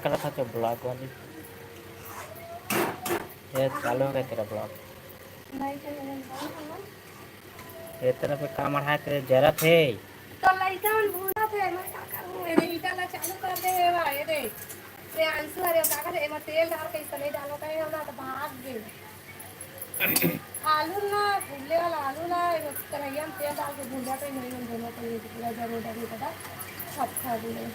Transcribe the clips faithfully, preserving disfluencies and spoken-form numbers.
करत हस तो ब्लॉग वाली। ये चालू हो गया तेरा ब्लॉग। नहीं तो ये नहीं है। ये तरफ काम अढ़ाए तेरे जरत हे। तो लइका मन भूलत हे, मैं का करूँ? ये दे, ईटा ला चालू कर दे, ये बा, ये दे। ये अंशु हरे का करे, एमा तेल डाल के इसने डालो कहे, हम ना तो भाग गए। आलू ना, भूले वाला आलू ना, एगो कढ़ैया में तेल डाल के भूजा तो नहीं, हम दोनों को ये पूरा जरूर डाल के पता, सब खा दिए।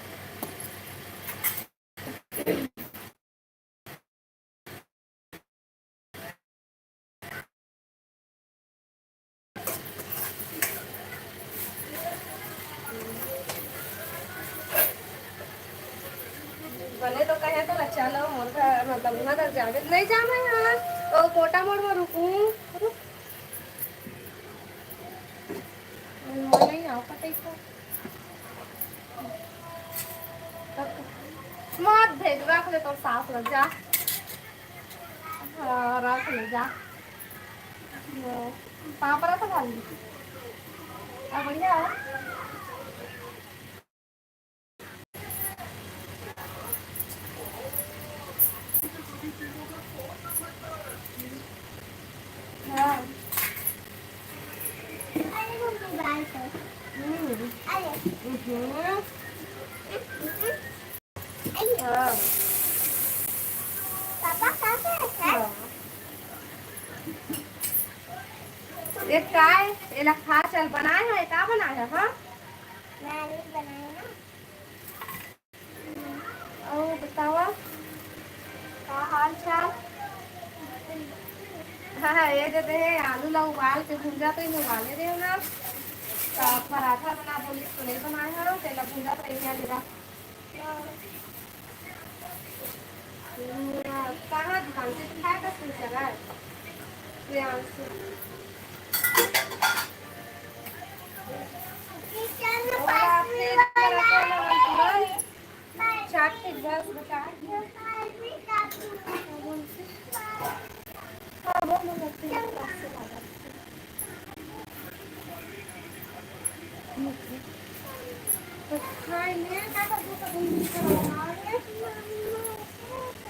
बने तो कहे तो अच्छा लो, मोर घर, मतलब, उहाँ तक जावे। नहीं जाना है, हाँ। वो कोटा मोड़ में रुकूं। रुक। मोर नहीं आओ, पता ही था। मत भेज, रख ले तोर सास ल, जा। हाँ, रख ले, जा। हाँ, पापड़ा तो खा ली। अब बढ़िया है। हाँ। हम्म। हम्म। हाँ। पापा, का करत हे? हाँ। ये काय? एला खा चल, बनाए हे, का बनाए हे, हाँ? मैं नहीं बनाए ना। अउ बतावा, का हाल चाल? हाँ, हाँ, ये दे दे, आलू ला उबाल के भूंजा तो इन्हें उबाले दे ना। तो पराठा बना बोली तो नहीं बनाए हन, तेला भूंजा तो इन्हें लेवा। कहाँ दुकान से खाए का सुन चला है? प्रियांशु। चाट के बस बता। हाँ, बोल, बोल, बोल।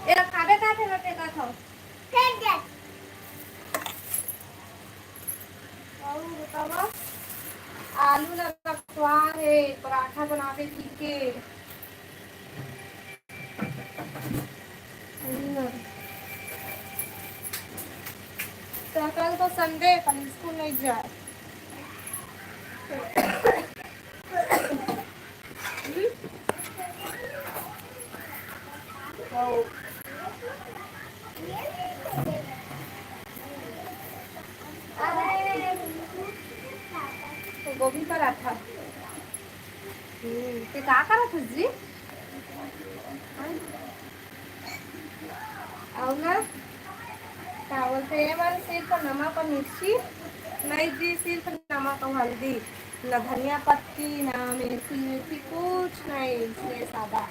एला खाबे का फेर फेंकत हव? फेंक दे। अउ बतावा, आलू ला रखवा हे, पराठा बनाबे कहिके। तो कल तो संडे, कल स्कूल नहीं जाए। गोभी पराठा। हम्म, ते का करत हस जी? हाँ? अउ ना, का बोलथे, ये मन सिर्फ नमक और मिर्ची? नहीं जी, सिर्फ नमक और हल्दी, ना धनिया पत्ती, ना मेथी, मेथी कुछ नहीं, इसलिए सादा।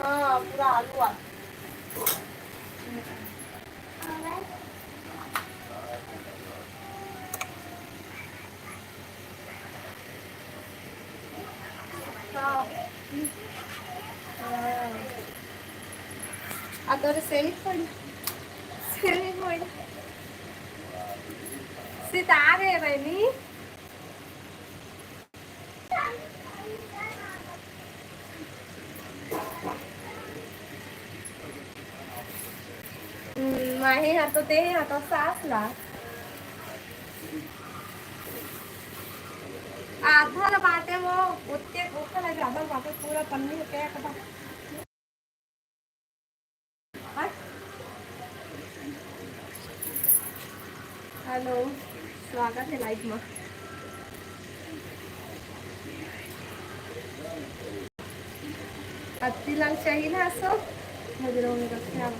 हाँ, पूरा आलू, आलू। हाँ। हाँ। आ तोरे सेमी पड़ी। सेमी पड़ी। सितारे बनी। हम्म, माही हा तो दे हा तो सास ला। आधा ला बांटे वो, ओतके ओखर ला ज्यादा बांटे, पूरा पन्नी के पैक बा। हेलो, स्वागत है लाइव में। अत्ती लाल चाहिए ना सो, मुझे लोगों ने रखे आप।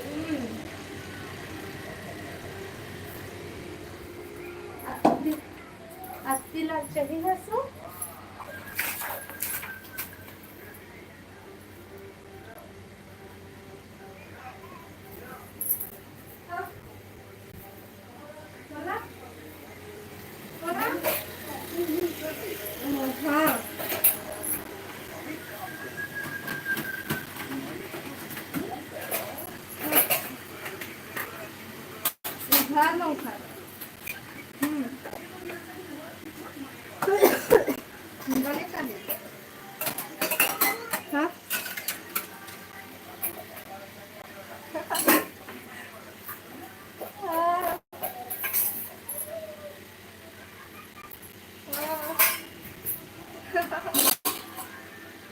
हम्म। अत्ती, अत्ती लाल चाहिए ना सो। हाँ। चार नौ खाए। हम्म। बने खाने। हाँ? हाँ। हाँ।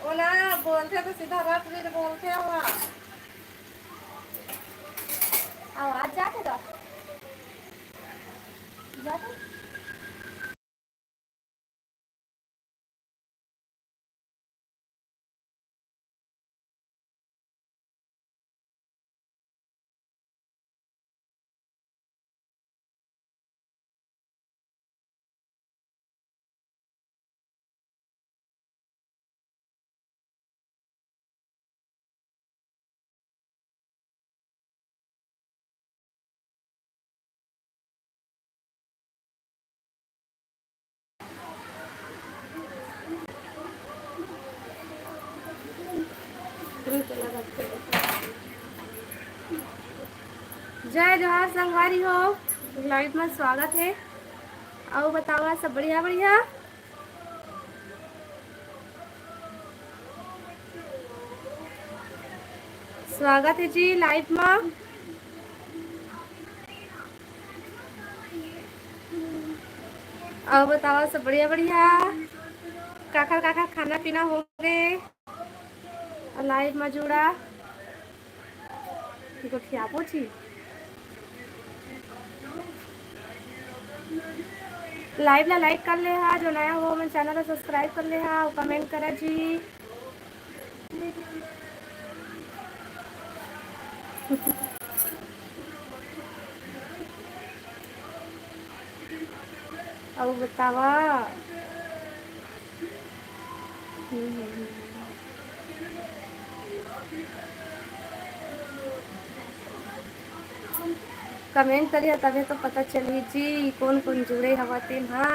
ओला बोलथे तो सीधा रट ले बोलथे ओला। आवाज जाथे तो जाथे। जय जोहार संगवारी हो, लाइव में स्वागत है। अउ बतावा, सब बढ़िया बढ़िया? स्वागत है जी लाइव में। अउ बतावा, सब बढ़िया बढ़िया? काखर काखर खाना पीना हो गए? लाइव में जुड़ा। गोठियाबो जी। लाइव ला लाइक कर ले हा, जो नया हो मन चैनल ला सब्सक्राइब कर ले हा, अउ कमेंट करा जी। अउ बतावा। हम्म, हम्म, हम्म। कमेंट करिहा तभे तो पता चलही जी, कोन कोन जुड़े हवा तेन हा।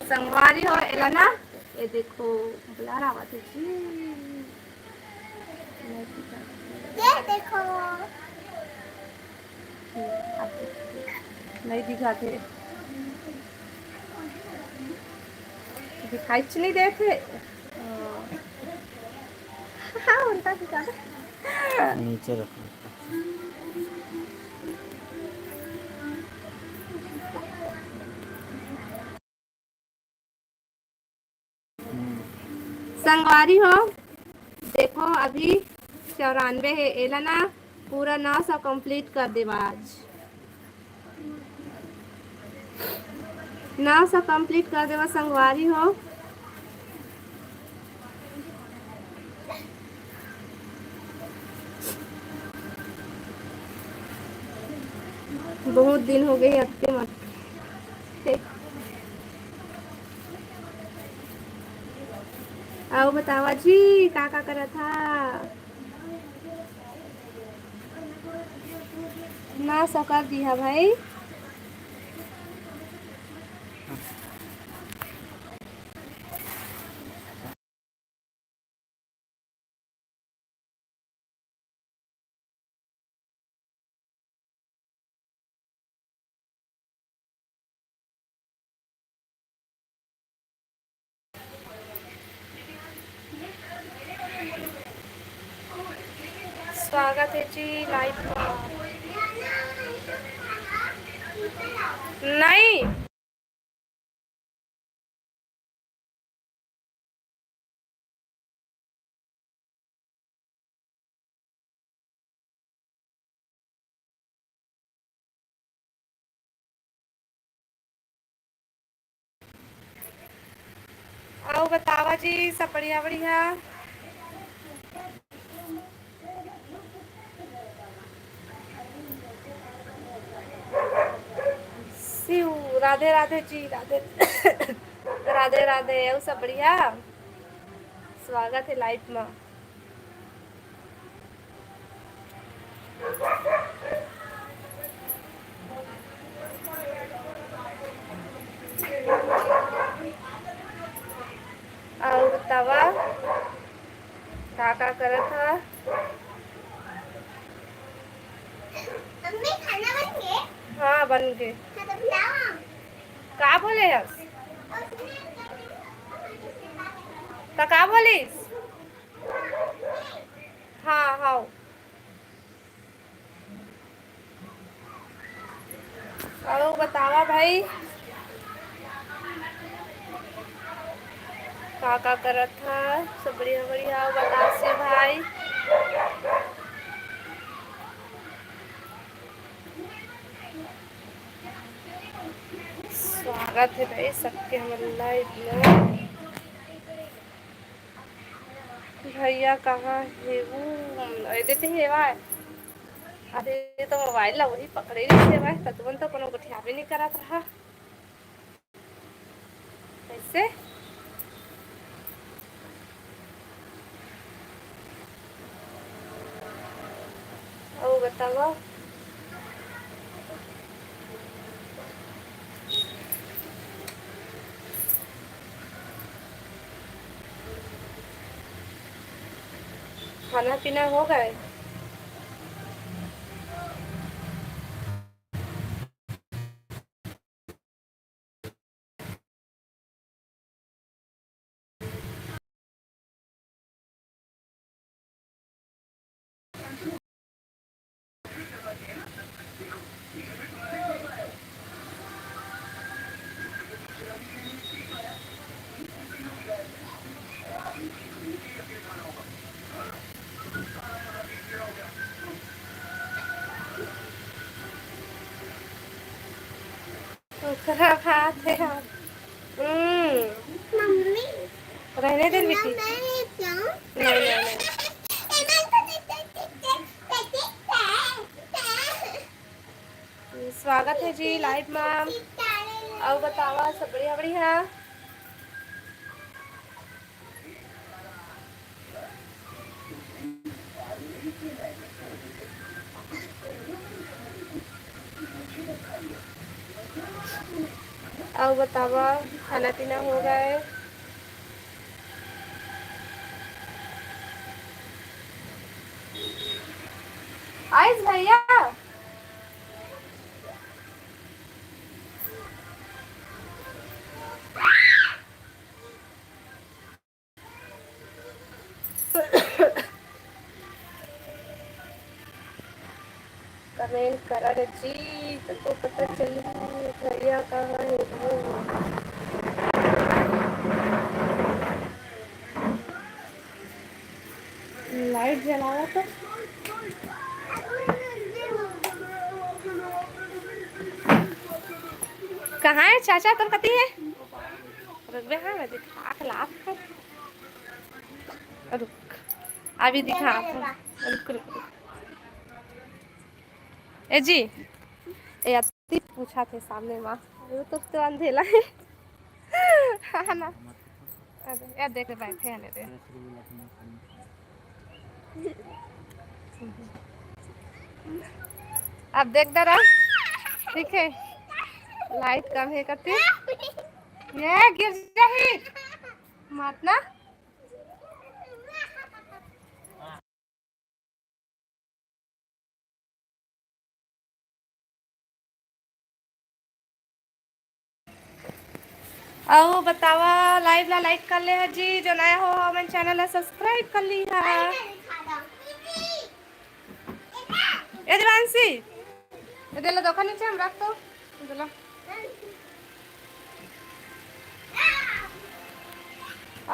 संगवारी हो, एला ना, ये देखो, बुला रहा था जी। ये देखो। हम्म, अब नहीं दिखात हे। दिखाई च नहीं देत हे। हाँ, उल्टा दिखा। नीचे रखो। संगवारी हो, देखो अभी चौरानबे हे, एला ना पूरा नौ सौ complete कर देवा आज। नौ सौ complete कर देवा संगवारी हो। बहुत दिन हो गए अतके मत। अउ बतावा जी, का का करत हा? ना सकर दिहा भाई। स्वागत है जी लाइव में। नहीं। अउ बतावा जी, सब बढ़िया बढ़िया। शिव, राधे राधे जी, राधे राधे राधे। अउ सब बढ़िया, स्वागत हे लाइव मा। अउ बतावा, का का करत हा? मम्मी, खाना बन गे? हाँ, बन गे। हाँ, तो खिलाओ। का बोले हस? त का बोलिस? हाँ, हाँ। अउ बतावा भाई, का का करत हा? सब बढ़िया बढ़िया, अउ बता से भाई। स्वागत हे भाई सबके हमर लाइव में। भैया कहाँ हे वो? एदे ते हेवय। अरे, ये तो मोबाइल ला वही पकड़े रहिस हेवय, त तुमन तो कोनो गोठियाबे नइ करत रहा। कैसे? अउ बतावा। खाना पीना हो गए? ओकरा बात है हम। हम्म। मम्मी, रहने दे ना, बेटी। मैं नहीं खाऊं। नहीं, नहीं, नहीं। स्वागत है जी लाइव में। अउ बतावा, सब बढ़िया, बढ़िया? अउ बतावा, खाना पीना हो गए? आइस भैया। कमेंट करा रे जी, तको पता चली भैया कहाँ है वो। लाइट जलावा तो। कहाँ है चाचा, तुम कती है? रुक बे, हाँ, मैं दिखा के लात कर। रुक, अभी दिखा। रुक, रुक, रुक। ए जी, ए अति पूछा थे सामने माँ, वो तो, तो अंधेला है। है ना? अरे, ए देख, बैठे हैं रे। अब देख दरा, ठीक है, लाइट कम है करती। ये गिर जाही। मत ना। अउ बतावा, लाइव ला लाइक कर ले हा जी, जो नया हो हमन चैनल ला सब्सक्राइब कर ली हा। ए दिवांशी, ए दे ला दोखा नीचे हम रख तो, ए दे ला।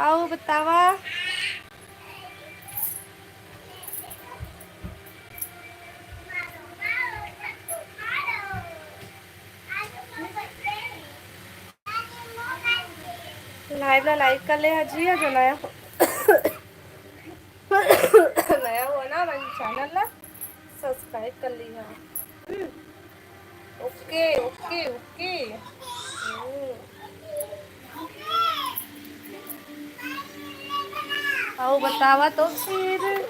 अउ बतावा। लाइव ला लाइक कर ले हा जी, जो नया हो, नया हो ना, मन चैनल ला सब्सक्राइब कर ली हा। ओके, ओके, ओके। हम्म। अउ बतावा तो फिर।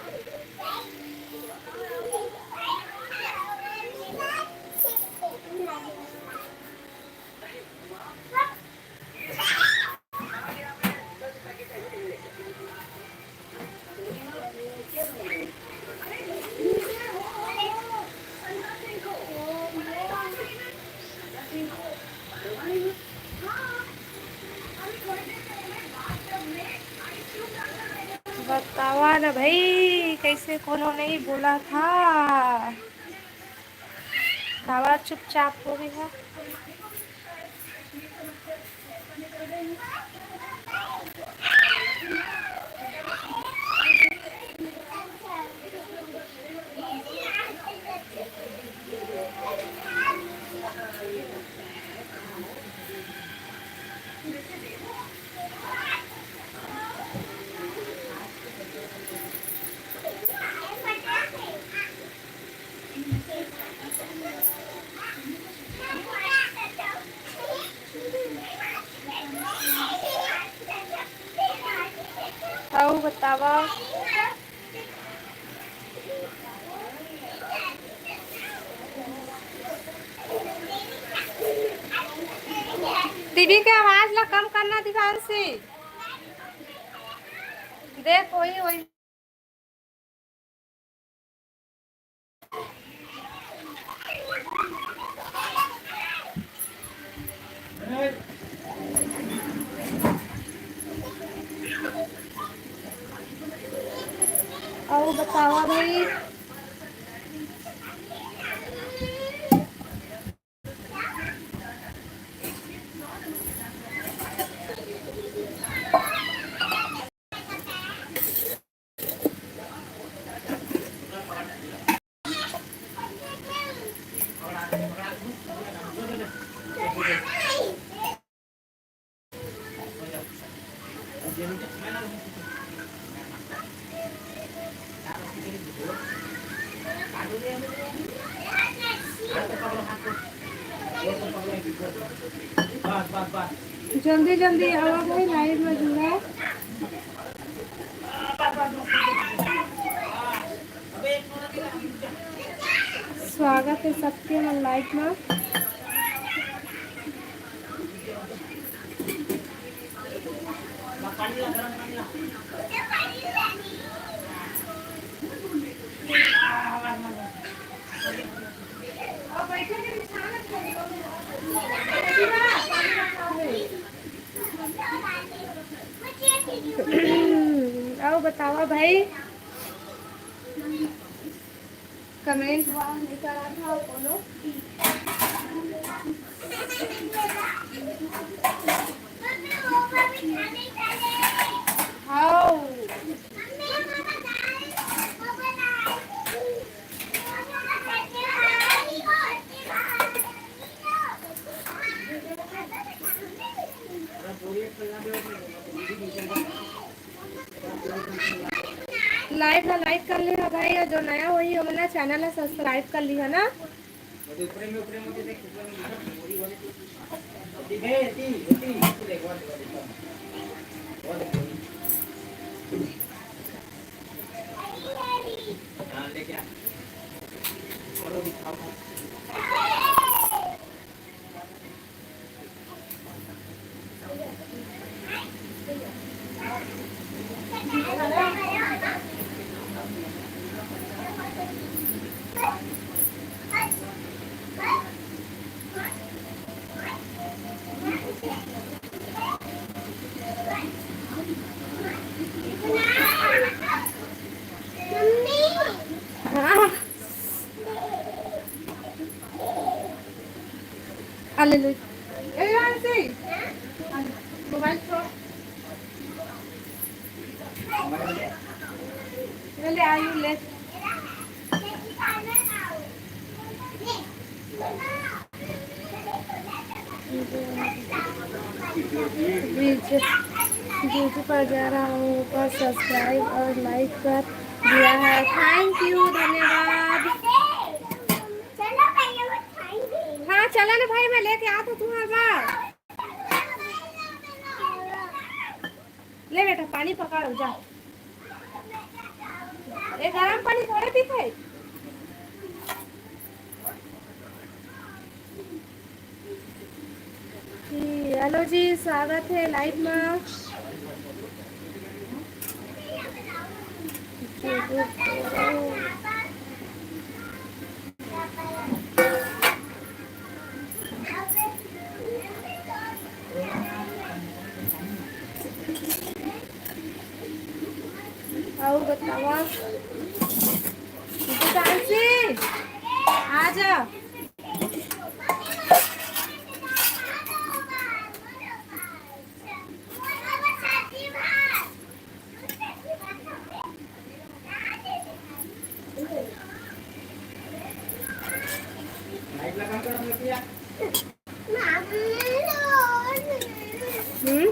बतावा ना भाई, कैसे कोनो नहीं बोला था, काबर चुपचाप हो गया। अउ बतावा। टीवी के आवाज ला कम करना, दिवांशी। देख, वही, वही। अउ बतावा भाई। जल्दी जल्दी आवा भाई, लाइव में जुड़ा। स्वागत है सबके मन लाइव में। अउ बतावा भाई। कमेंट वहाँ नहीं करा था कोनो। हाँ। लाइव ला लाइक कर लिहा भाई, अउ जो नया होही ओमन ला चैनल ला सब्सक्राइब कर लिहा ना। आ ले, ले। ए, यहाँ से। आ ले, मोबाइल छोड़। ले, ले, आयु, ले। बीच, बीच पर जा रहा हूँ, पर सब्सक्राइब और लाइक कर दिया है। थैंक यू, धन्यवाद। हाँ, चला ना भाई, मैं लेके आता हूँ तुम्हारा बार। ले बेटा, पानी पका लो, जा। ए, गरम पानी थोड़े पीते। जी, हेलो जी, स्वागत है लाइव में। अउ बतावा, जानसी, आ जा। हम्म?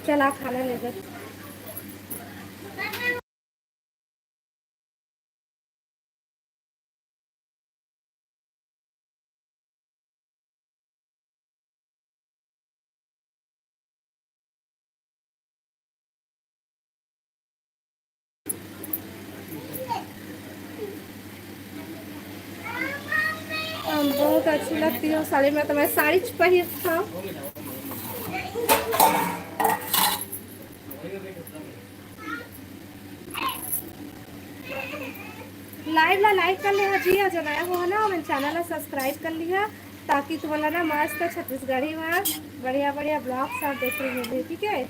चला, खाना ले जा। हम बहुत अच्छी लगती हो साड़ी में, तो मैं साड़ी पहनता हूँ। लाइव ला लाइक कर लिहा जी, अउ जो नया हो ना, हमन चैनल ला सब्सक्राइब कर लिहा, ताकि तुम्हारा ना मस्त छत्तीसगढ़ी में बढ़िया बढ़िया ब्लॉग्स आप देखे मिले, ठीक है?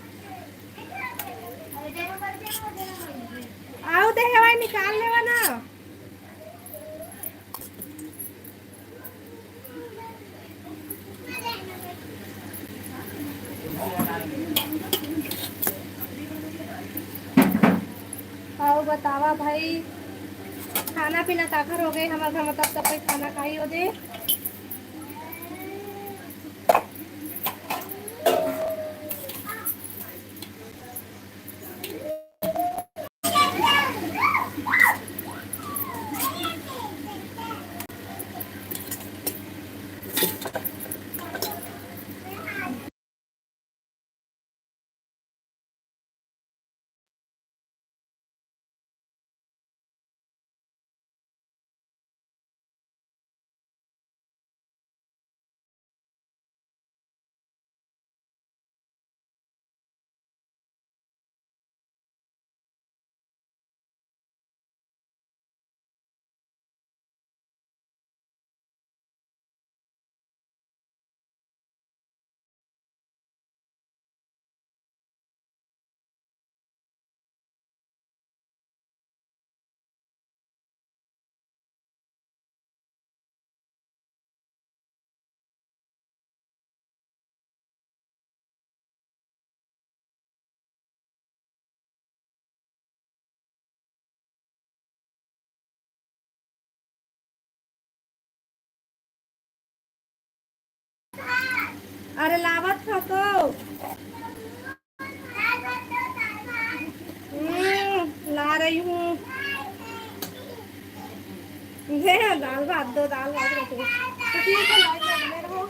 आओ दे हवाई निकाल लेवा ना। अउ बतावा भाई, खाना पीना काखर हो गए? हमारे घर में तब तक कोई खाना खाई हो दे। अरे लावत हो तो। हम्म, ला रही हूँ। दे, दाल भात दो, दाल भात रखो। तो ठीक है, लाइव में बने रहो।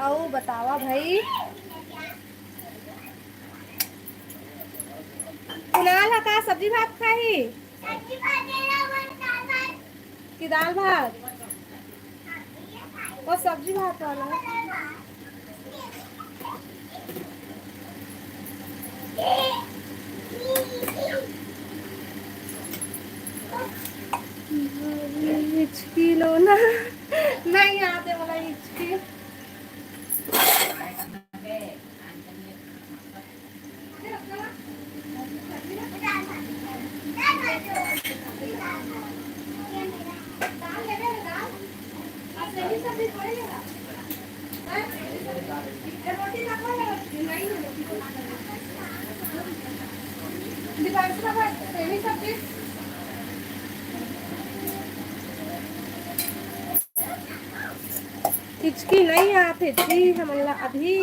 अउ बतावा भाई, कुणाल ह का सब्जी भात खाही कि दाल भात? वो सब्जी भात वाला। हिचकी नहीं आते जी हमन ला अभी।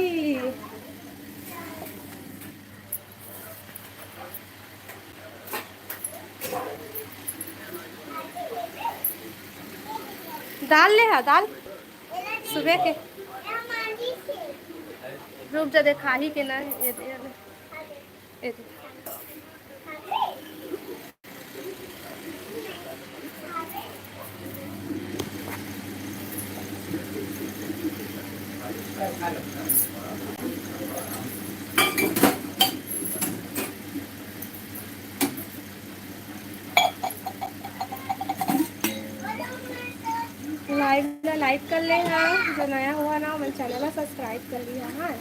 दाल ले हा, दाल सुबह के। रुक जा, देखाही के ना, ये दे, ये दे। Live ला like कर ले हा, जो नया हुआ ना, हमर channel ला subscribe कर लिहा, हाँ।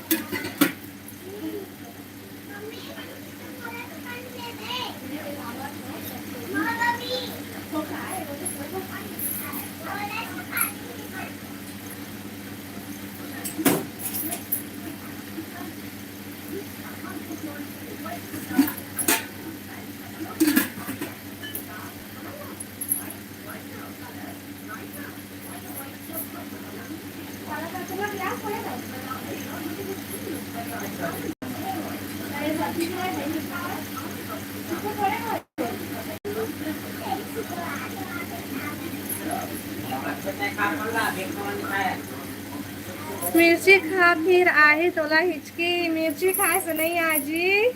मिर्ची खा फिर आही तोला हिचकी, मिर्ची खाए से नहीं आही जी।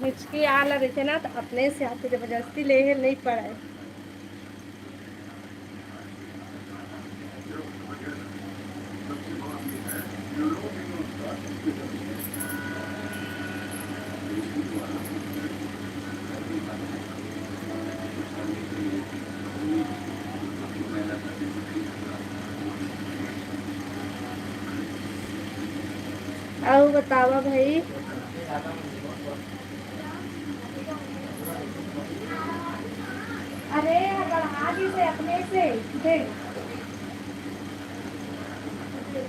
हिचकी आला रहिथे ना, त अपने से आथे, जबरदस्ती लेहे नहीं पड़े। अउ बतावा भाई। अरे, बढ़ा दी से अपने से, देख।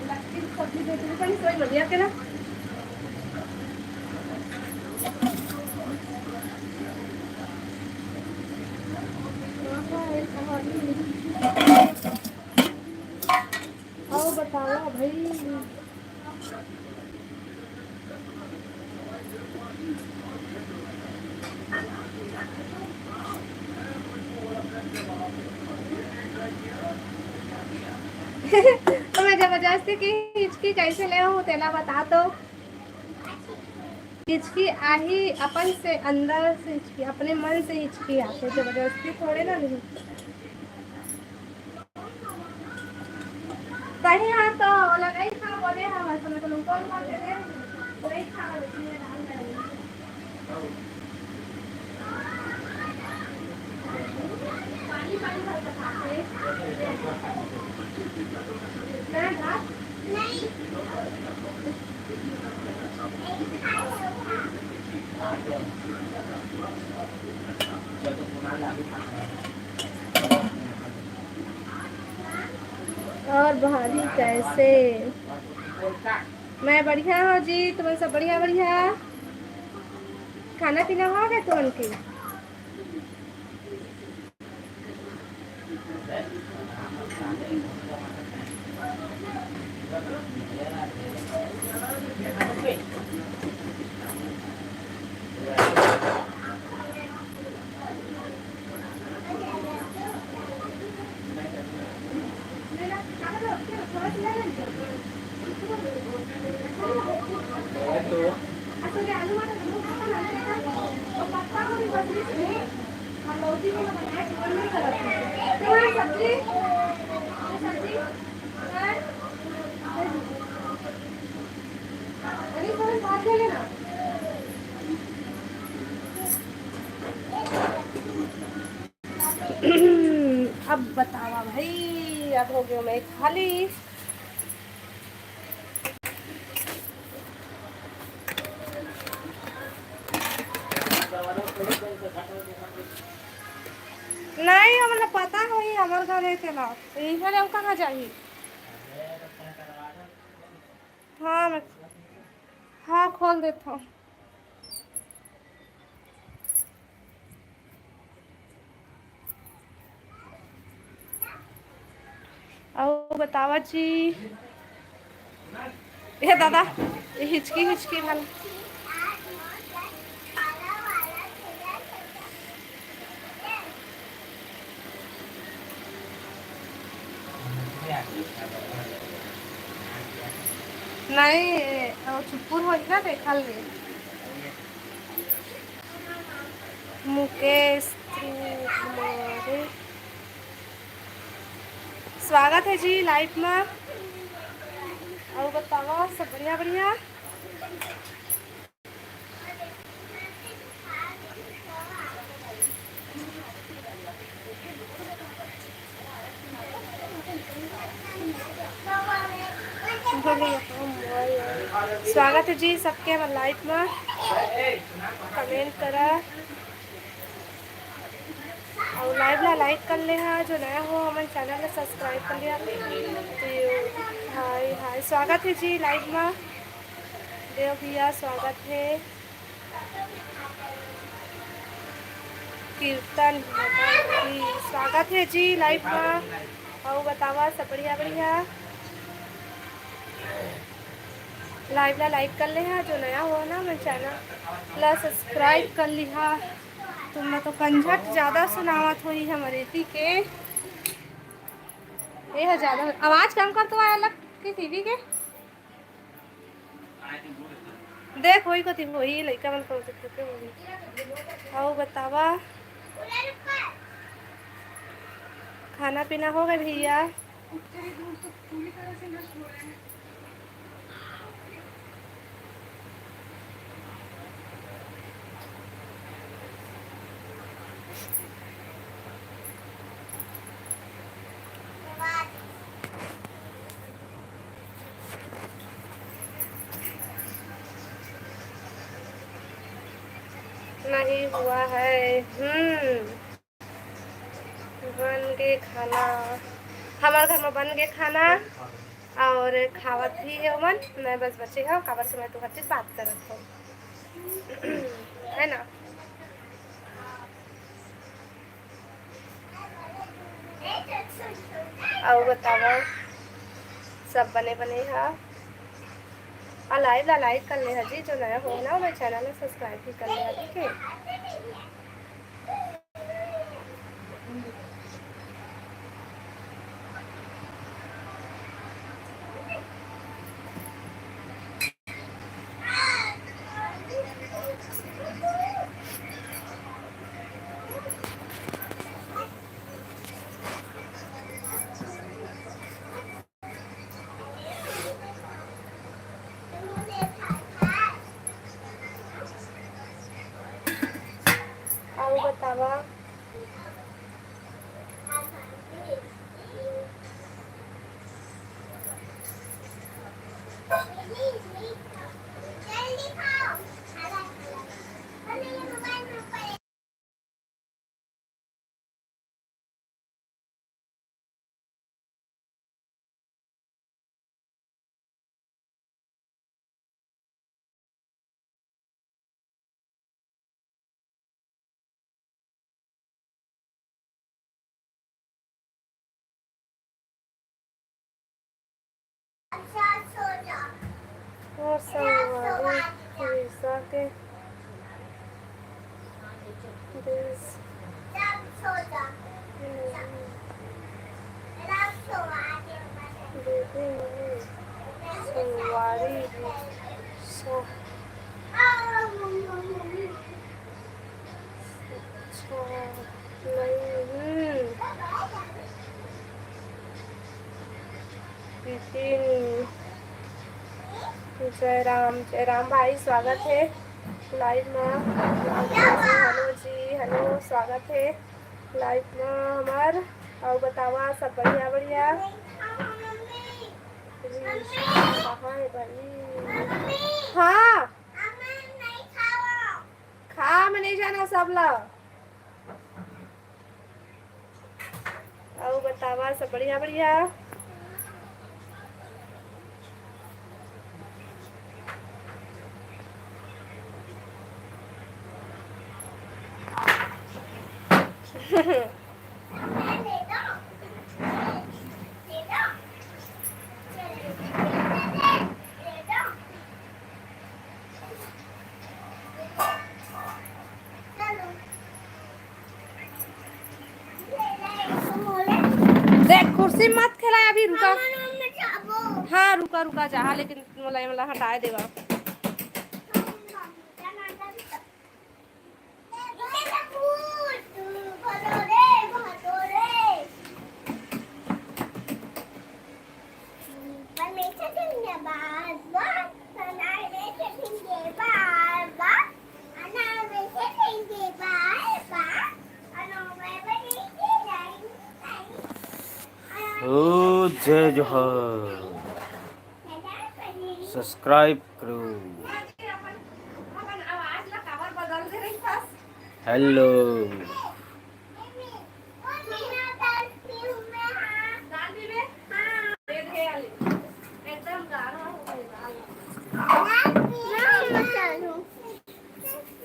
लक्की सब्जी दे दे, कहीं सोई बढ़िया के ना। अउ बतावा भाई। तो मैं जबरदस्ती की हिचकी कैसे ले हूँ, तेला बता तो। हिचकी आही अपन से, अंदर से हिचकी, अपने मन से हिचकी आथे, जबरदस्ती थोड़े ना नहीं। कहीं हाँ तो लगा ही था, बोले हाँ, बस मैं तो लोग कॉल कर दे रहे हैं, वही था, बस ये डाल रहे हैं। पानी, पानी भर के खाते हैं। नहीं, भात? नहीं। और भाभी कैसे? मैं बढ़िया हूँ जी, तुमन सब बढ़िया बढ़िया? खाना पीना हो गया तुमन के? अब बतावा भाई, अब हो गयो मैं खाली। नहीं, हमला पता होही, हमर घर है तेला, इधर हम कहाँ जाही? हाँ, खोल देथव। अउ बतावा जी। ए दादा, ए हिचकी हिचकी वाला। नहीं, वो चुपुर होही ना, देखा ले। मुकेश कुमार, स्वागत हे जी live मा। अउ बतावा, सब बढ़िया बढ़िया? स्वागत हे जी सबके हमर live मा। Comment करा अउ live ला like कर ले हा। जो नया हो हमन channel ला subscribe कर लिया। तो हाय हाय, स्वागत हे जी live मा। देव भैया स्वागत हे। कीर्तन जी, स्वागत हे जी live मा। अउ बतावा, सब बढ़िया बढ़िया? Live ला like कर ले हा, जो नया हो ना, हमर channel ला subscribe कर लिहा। तुमला तो कंझट ज्यादा सुनावत होही हमर एती के। ये ह ज्यादा आवाज कम कर तो आया लग के टीवी के। देख, होई कति होई, लइका मन कम कति होई। अउ बतावा, खाना पीना हो गए भैया? नहीं हुआ है। हम्म, बन गे खाना, हमर घर में बन गे खाना और खावत भी हे ओमन। मैं बस बचे हव, काबर के मैं तुहर से बात करत हव, है ना? अउ बतावा, सब बने बने हा? आ live ला like कर ले हा जी, जो नया हो ना, हमर channel ला subscribe भी कर ले हा, ठीक है? अउ बतावा। और संगवारी, उड़ीसा के देश। दीदी, संगवारी, स- अच्छा, नहीं, हम्म। बिपिन, जयराम, जयराम भाई, स्वागत हे live मा। राम जी, hello जी, hello, स्वागत हे live मा हमर। अउ बतावा, सब बढ़िया, बढ़िया? रिशा, कहाँ हे भाई? हाँ। खा में नहीं जाना सब ला। अउ बतावा, सब बढ़िया, बढ़िया? देख, कुर्सी मत खेला अभी, रुका। हाँ, रुका, रुका, जहाँ, लेकिन मोला, मोला हटाए देवा। ओ जय जोहार। Subscribe करो। Hello।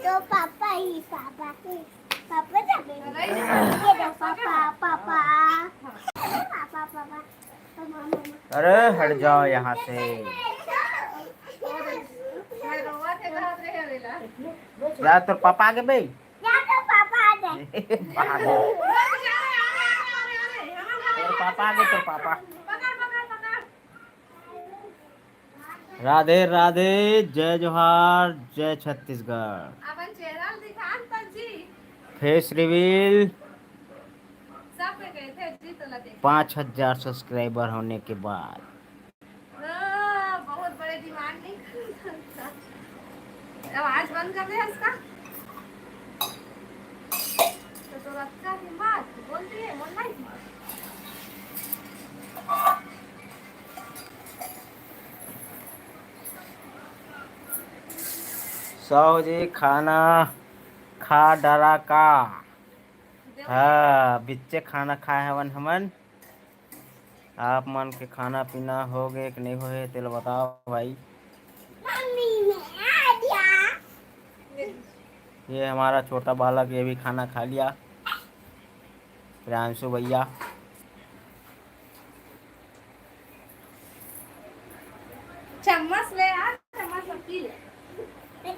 तो पापा ही, पापा ही, पापा जाबे। ये दो पापा, पापा। Papa, papa. अरे हट जाओ यहाँ से। जा तोर पापा आगे बे। तोर पापा आगे, तोर पापा। राधे राधे, जय जोहार, जय छत्तीसगढ़। अपन चेहरा दिखान पंजी। Face reveal। सब पे गए थे जी, तो लगे। पाँच हजार subscriber होने के बाद। हाँ, बहुत बड़े demand नहीं करता। आवाज बंद कर दे इसका। तो, तो रखा दिमाग बोलती है, बोलना ही दिमाग। साहू जी, खाना खा डरा का? हाँ, बिच्चे खाना खाए हवन हमन। आप मन के खाना पीना हो गए कि नहीं होए, तेला बताओ भाई। ये हमारा छोटा बालक, ये भी खाना खा लिया। प्रियांशु भैया। चम्मच ले यार, चम्मच से पी ले। दो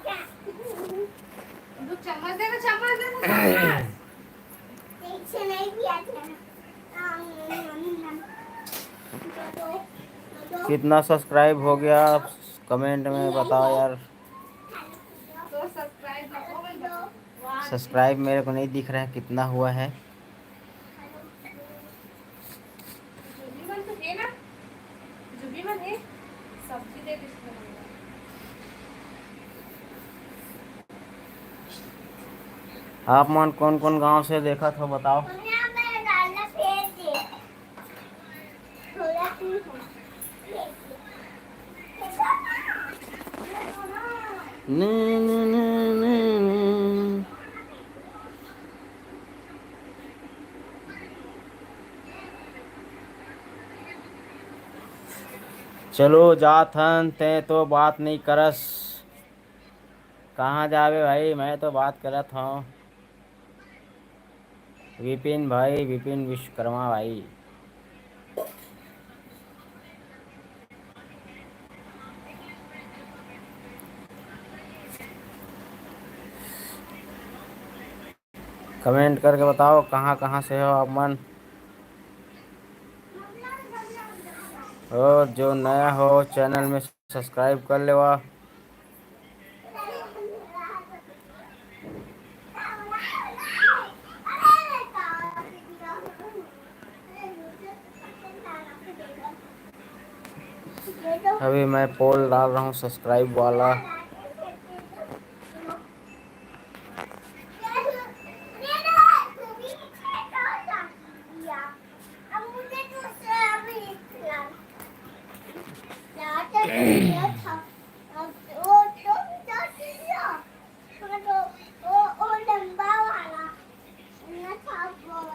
चम्मच दे, दो चम्मच दे, दो चम्मच। कितना subscribe हो गया, comment में बताओ यार। Subscribe मेरे को नहीं दिख रहा है कितना हुआ है। आप मन कौन कौन गांव से देखत हो, बताओ। चलो जात हन, तैं तो बात नहीं करस। कहाँ जाबे भाई, मैं तो बात करत हूँ। विपिन भाई, विपिन विश्वकर्मा भाई। Comment करके बताओ कहाँ कहाँ से हो आप मन। और जो नया हो channel में subscribe कर लेवा। अभी मैं poll डाल रहा हूँ subscribe वाला।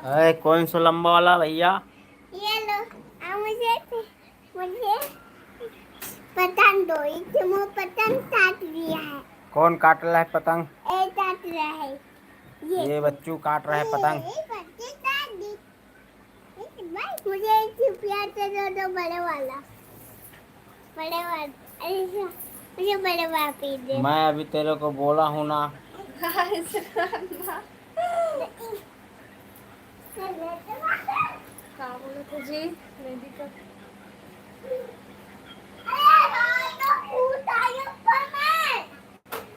अरे कौन सा लंबा वाला भैया? ये लो, आ, मुझे, मुझे पतंग दो, इसे वो पतंग काट दिया है। कौन काट रहा है पतंग? ए काट रहा है। ये बच्चू काट रहा है पतंग। भाई, मुझे एक चिपिया दे दो, दो बड़े वाला। बड़े वाला। अरे, मुझे बड़े वाला पी दे। मैं अभी तेरे को बोला हूँ ना। का बोलत हे जी? मेहंदी का। अरे, भूत आया ऊपर में।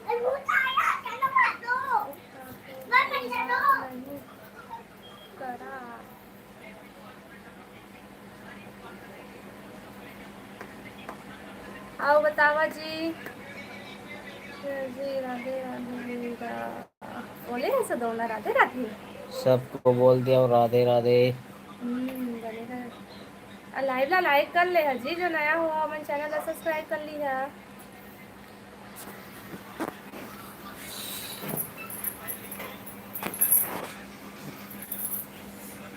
अरे, भूत आया, चलो भागो। भाग, भाग, चलो। करा। आओ बतावा जी। जी, राधे राधे। बोले हे सदोला, राधे राधे। सबको बोल दिया, राधे राधे। हम्म, बने रहे। आ, live ला like कर ले हा जी, जो नया हो, हमन channel ला subscribe कर ली हा।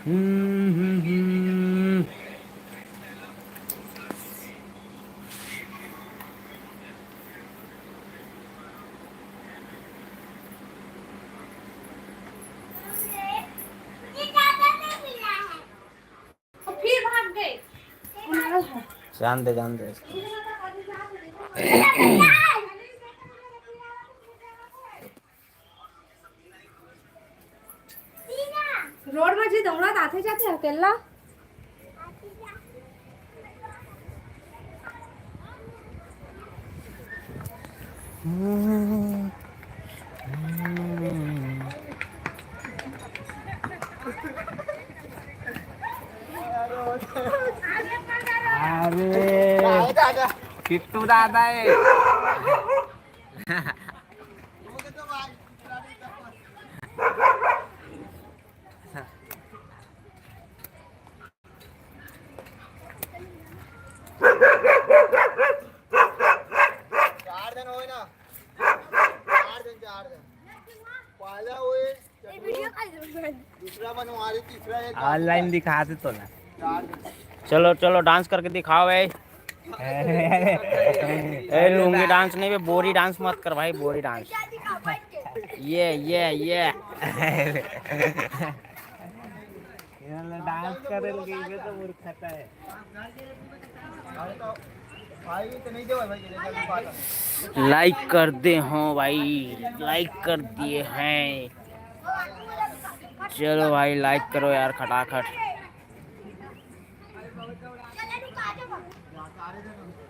हम्म, हम्म, हम्म। फिर भाग गए। जान दे, जान दे। रोड में जी दौड़त आथे जाथे अकेल्ला। अरे, किट्टू दादा है। चार जन होए ना, चार जन, चार जन। पहला होए, दूसरा बनवारी, तीसरा है। Online दिखा दे तो ना। चार जन। चलो, चलो, dance करके दिखाओ भाई। ए, लुंगी dance नहीं बे, बोरी dance मत कर भाई, बोरी dance। ये, ये, ये। ये वाला dance करे लगे, ये तो मूर्खता है। Like कर दे हो भाई, like कर दिए हैं। चलो भाई, like करो यार, खटाखट।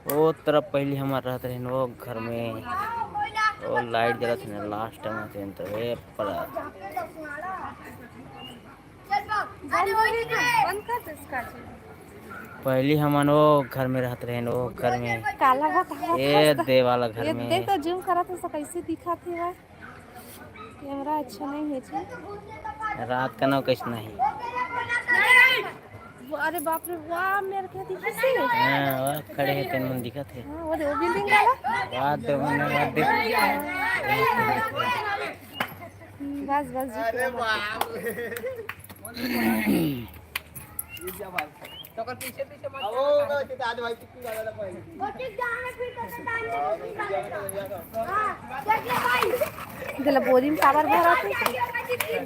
ओ तरफ पहली हमर रहत रहिन, वो घर में, वो light जलत रहिन, last में रहिन, तो ए पड़ा। बंद कर दे इसका जी। पहली हमन वो घर में रहत रहिन, वो घर में। काला बा, काला ए बा। दे वाला घर ये में। देख तो zoom करत हे, कैसे दिखत हे भाई? Camera अच्छा नहीं है जी। रात का नाव कैसे नहीं? वो, अरे बाप रे, वाह, मेरे क्या दिखत हे? हाँ, वाह, खड़े हैं, तेन मन दिखत हे। हाँ, वो दे, वो building वाला। वाह, दे, वो नहीं, वाह, दे। हम्म, बस, बस, जी, अरे पूरा बाप रे। ये क्या बात है? तो अगर पीछे, पीछे मत अब वो होगा कि दादा भाई कितनी ज्यादा लग पाएगी। दिला बोरी में काबर भरा थे?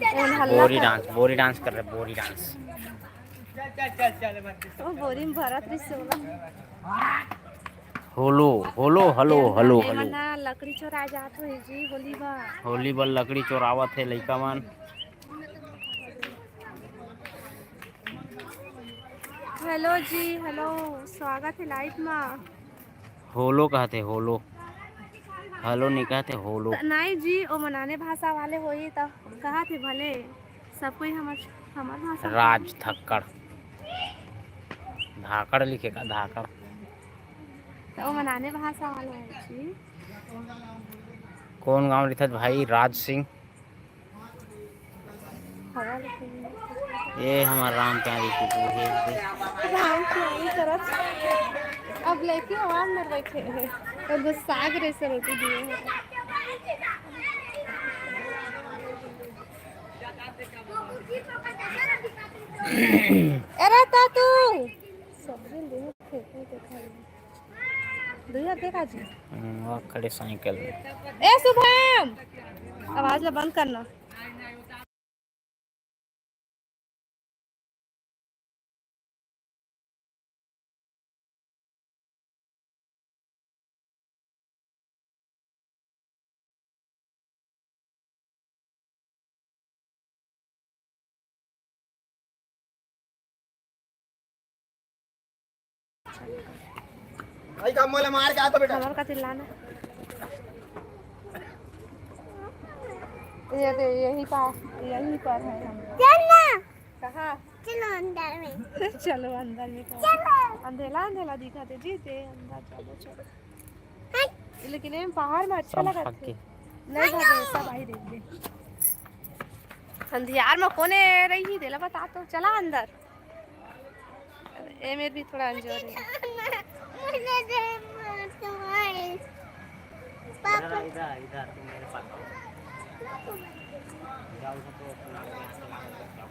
एमन हल्ला बोरी कर। Dance, बोरी dance कर रहे, बोरी dance। चल, चल, चल, चल, मत। ओ बोरी में भरत रही सोला। होलो, होलो, हलो, हलो, हलो। एमन ना लकड़ी चोरा जात हे जी, होली बा। होली बा लकड़ी चोरावत हे लइका मन। Hello जी, hello, स्वागत हे live मा। होलो कहत हे, होलो। Hello नहीं कहत हे, होलो। त-, नहीं जी, ओ मनाने भाषा वाले होही त कहत हे भले, सब कोई हमर, हमर भाषा राज थक्कड़। धाकड़ लिखे का, धाकड़? त ओ मनाने भाषा वाले हे जी। कौन गाँव लिखत भाई? राज सिंह। ये हमार राम प्यारी की बहू है। राम प्यारी करत। अब लेके हवा में बैठे हैं। तो गुस्सा रे से रोटी दिए हैं। अरे तातू। सब्जी ले फेंक दे खाली। दुइया के का जी? हम्म, वो खड़े साइकिल में। ए शुभम, आवाज ला बंद करना। भाई, कम बोले, मार के आता बेटा। हमर का चिल्लाना? ये दे, यही पा-, यही पर है हम। चल ना। कहाँ? चलो अंदर में। चलो अंदर में। चलो। अंधेला, अंधेला दिखत हे जी, ते अंदर चलो, चलो। हट। लेकिन ये बाहर में अच्छा सब लगत भाग हे। के। नहीं भागे, सब आई देख दे। अंधियार में कोने रही, देला बता तो, चला अंदर। ए मेर भी थोड़ा अंजोर है। मुझे दे, तुम्हारे पापा। इधर, इधर, इधर, तुम मेरे पास आओ। जाओ, उधर तो अपना आगे हाथ लगा के जाओ।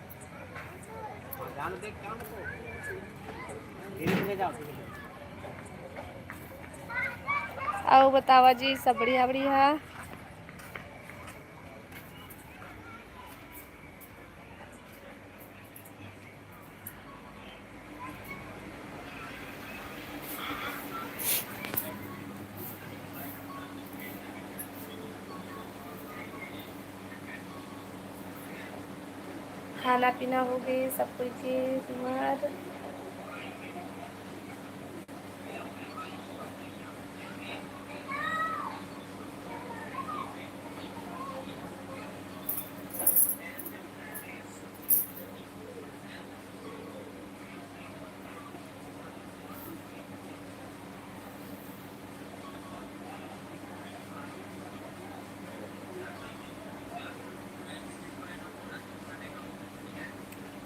हाँ, जाओ, देख, जाओ ना तो। धीरे धीरे जाओ, धीरे धीरे। अउ बतावा जी, सब बढ़िया, बढ़िया? खाना पीना हो गए सब कोई के तुम्हार।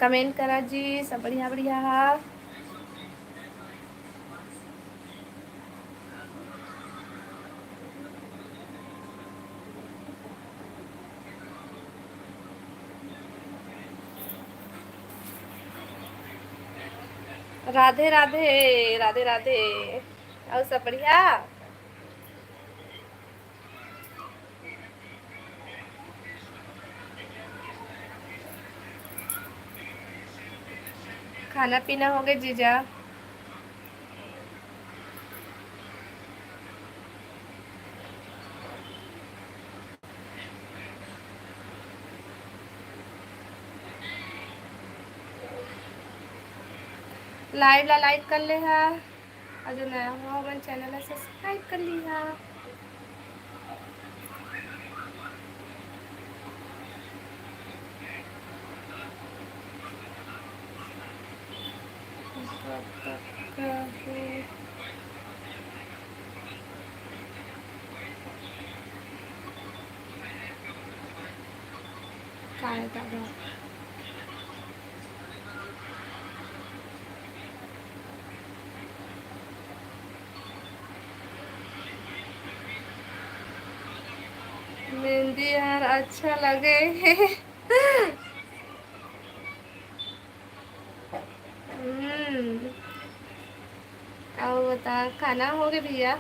कमेंट करा जी, सब बढ़िया बढ़िया हा। राधे राधे, राधे राधे। अउ सब बढ़िया? खाना पीना हो गए जीजा? लाइव ला लाइक कर ले हा, अउ जो नया हो हमन चैनल ला सब्सक्राइब कर ली हा। काय दादा? मेहंदी यार अच्छा लगे हे। हम्म। अउ बता, खाना हो गए भैया?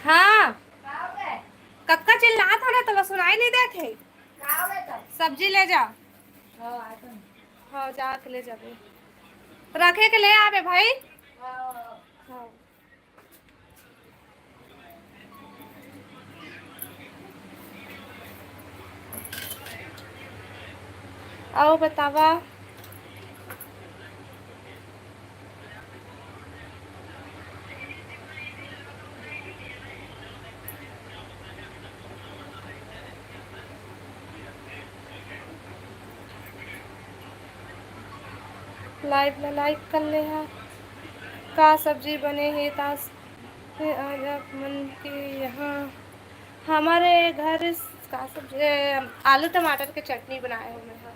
हाँ। कतका चिल्लात हो ना, तोला सुनाई नहीं देत हे? सब्जी ले जा। हाँ, जाके ले जाबे। रखे के ले आबे भाई। हाँ। अउ बतावा। लाइव ला लाइक कर ले हा। का सब्जी बने हे तास हे आज आप मन के यहाँ? हमारे घर का सब्जी, ए, आलू टमाटर के चटनी बनाए हो मैं हा।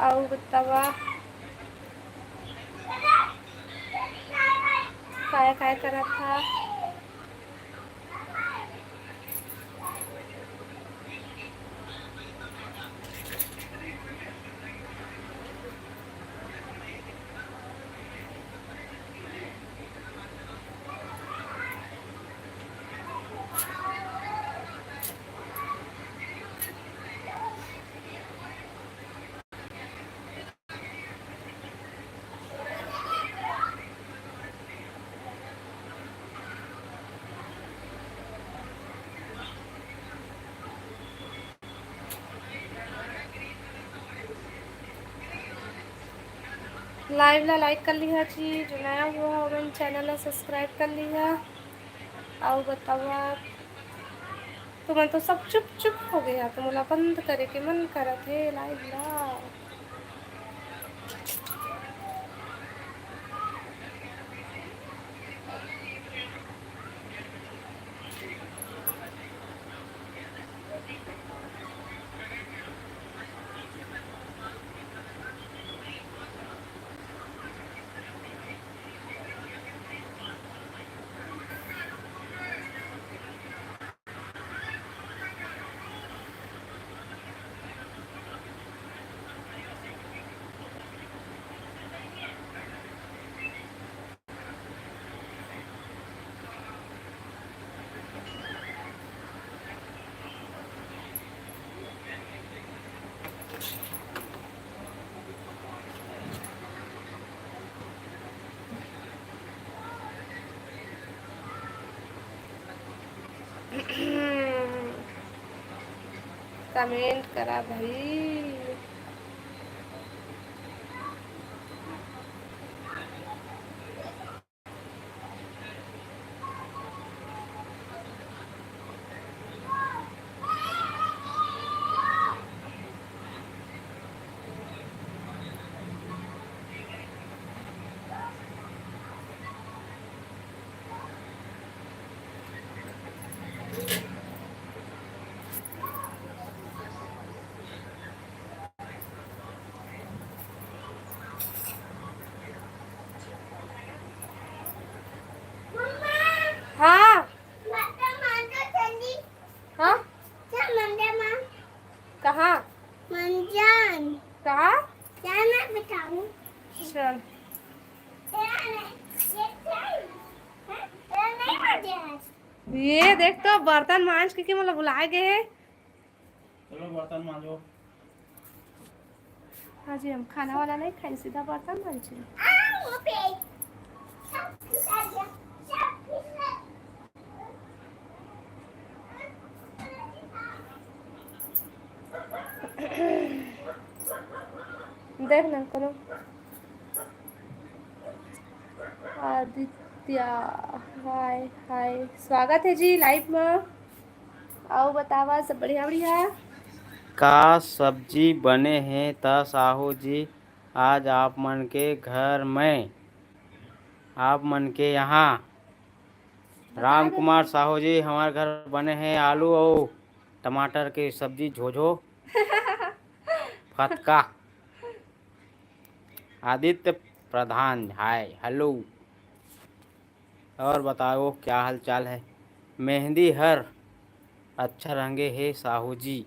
अउ बतावा। काय करत हा? Live ला like कर लिहा जी, जो नया हुआ हो मन channel ला subscribe कर लिहा। अउ बतावा, तुमन तो सब चुप चुप हो गया, तो मोला बंद करे के मन करत हे live ला। Comment करा भाई। हाँ। हाँ? कहाँ? कहाँ? चल। ये देख तो, बर्तन मांज के, के मोला बुलाए गए हे। चलो बर्तन मांजो। हाँ जी, हम खाना वाना नहीं खाई, सीधा बर्तन मांजे। देख ना करो। आदित्य, हाय हाय, स्वागत है जी live में। अउ बतावा, सब बढ़िया बढ़िया? का सब्जी बने हे त साहू जी, आज आप मन के घर में, आप मन के यहाँ? राम कुमार साहू जी, हमार घर बने हे आलू अउ टमाटर के सब्जी, झोझो फतका। आदित्य प्रधान, हाय, हेलो। और बताओ, क्या हाल चाल है? मेहंदी हर अच्छा रंगे हे साहू जी।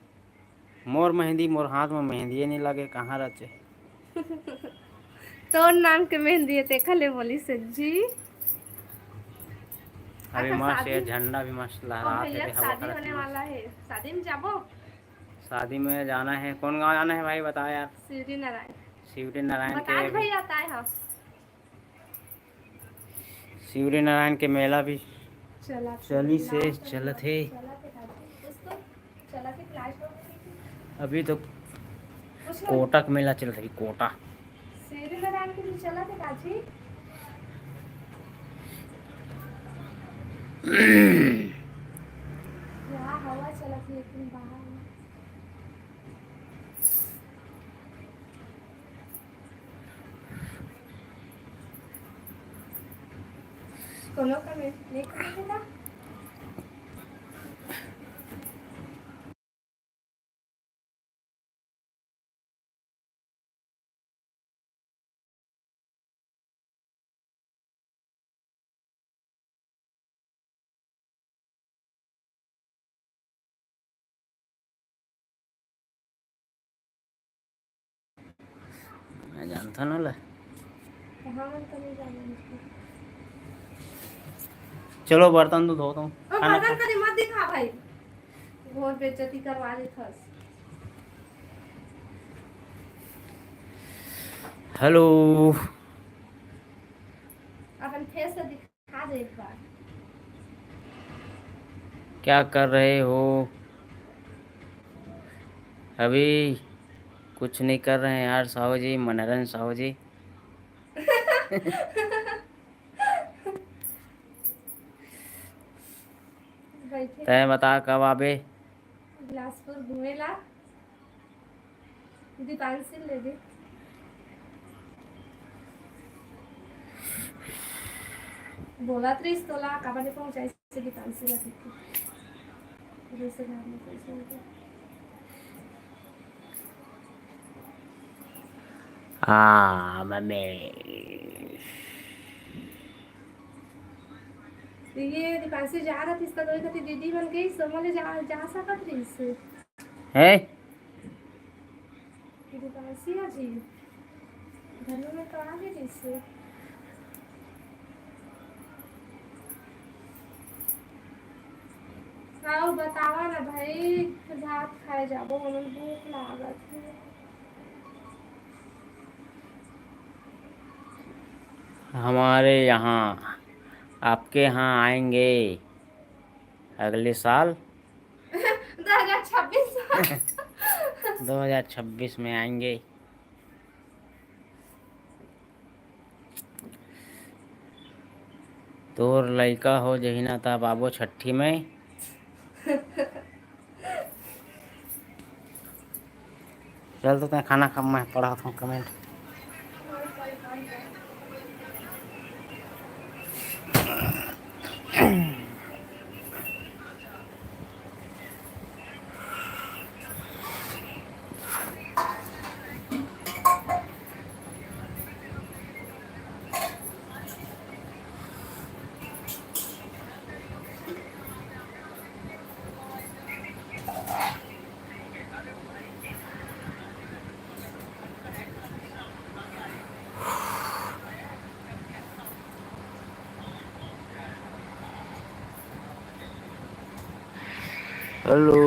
मोर मेहंदी, मोर हाथ में मेहंदी नहीं लगे, कहाँ रचे? तोर नाम के मेहंदी है, तेखा ले बोली से जी। अभी अच्छा, मस्त है, शादी, झंडा भी मस्त लहरा के शादी होने वाला है, शादी में जाबो। शादी में जाना है। कौन गांव जाना है भाई, बताओ यार। शिवरी नारायण। शिवरी नारायण के भाई आता है। हाँ। शिवरी नारायण के मेला भी चली से चलत हे। अभी तो कोटा के मेला चलत हे, कोटा। हवा चलत हे एकदम बाहर में। कोनो comment नहीं करे का? जानथन ओला। कहाँ मन तो नहीं जाने। चलो, बर्तन तो धोता हूँ। ओ, खाना बर्तन खा- कभी मत दिखा भाई, घोर बेइज्जती करवा देथस। हेलो। अपन फेस से दिखा दे एक बार। क्या कर रहे हो? अभी कुछ नहीं कर रहे हैं यार साहू जी, मनोरंजन साहू जी। बैठे। तय बता कब आबे? बिलासपुर घूमे ला। दीपांशी ले दे। बोलत रहिस तोला, काबर ले पहुंचाइस दीपांशी ला देखे। जैसे घर में कोई सुन के। हाँ, मम्मी। ये दीपांशी जा रहा था, इसका कोई कहती दीदी मन गई, समझ ले जा, जा सकत रहिस। है? दीपांशी जी, घर में तो आ गई जैसे। आओ, बतावा ना भाई, भात खाए जाबो, हमन भूख लागत हे। हमारे यहाँ, आपके यहाँ आएंगे अगले साल। दो हज़ार छब्बीस। दो हज़ार छब्बीस में आएंगे। तोर लइका हो जही ना, तब आबो छट्ठी में। चल तो तैं खाना खा, मैं पढ़त हूँ कमेंट। हेलो।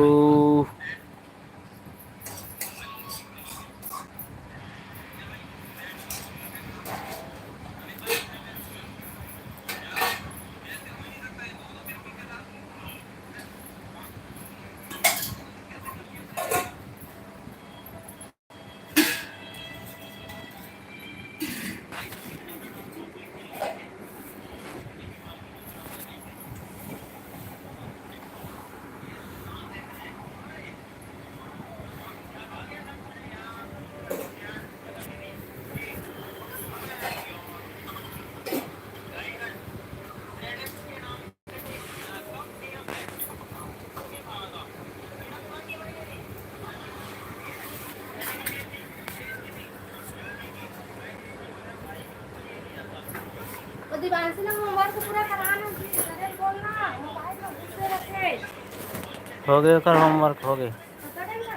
वो दिवांशी ने होमवर्क पूरा कराना जी, अरे बोलना, मोबाइल में घुसे रखे। हो गए ओकर होमवर्क, हो गए। तो करेंगे ना।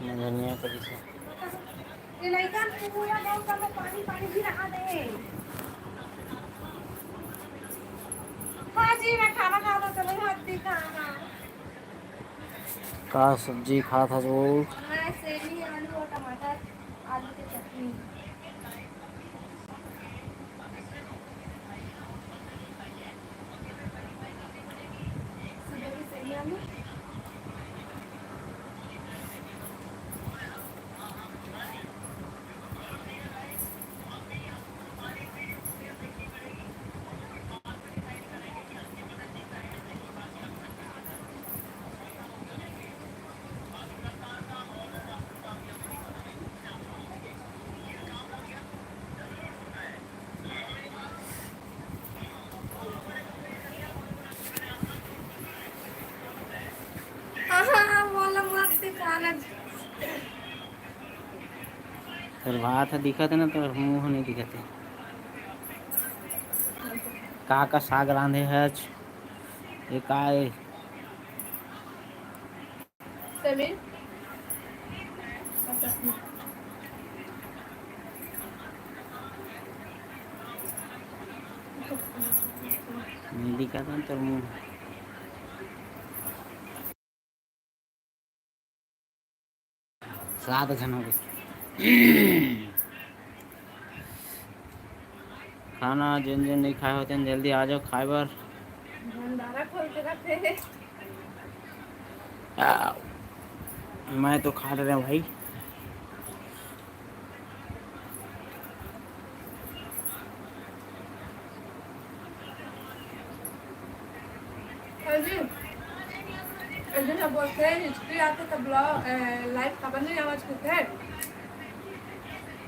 मजनिया करी से। ये लइका पूरा गाँव का लोग पानी, पानी भी रहा दे। हाँ जी, मैं खाना खाता, चलो, मत भी खाना। का सब्जी खात हस वो? मैं सेमी, आलू और टमाटर, आलू की चटनी। सुबह की सेमी, आलू। हाँ, हाँ, हाँ, बोला मत दिखाना। तोर भात ह दिखत हे ना, तोर मुंह नहीं दिखत हे। का का साग रांधे हच? ये का ए? सेमी। अच्छा। नहीं दिखा था तो मुंह। सात घन हो गए। खाना जेन जेन नहीं खाए होते हैं, जल्दी आ जाओ खाए बर। भंडारा खोल के रखे हैं। आ, मैं तो खा रहे हैं भाई। हाँ जी, एक दिन हम बोलते हैं हिचकी आते तब ब्लॉग, ए, लाइव खबर नहीं आवाज करते हैं।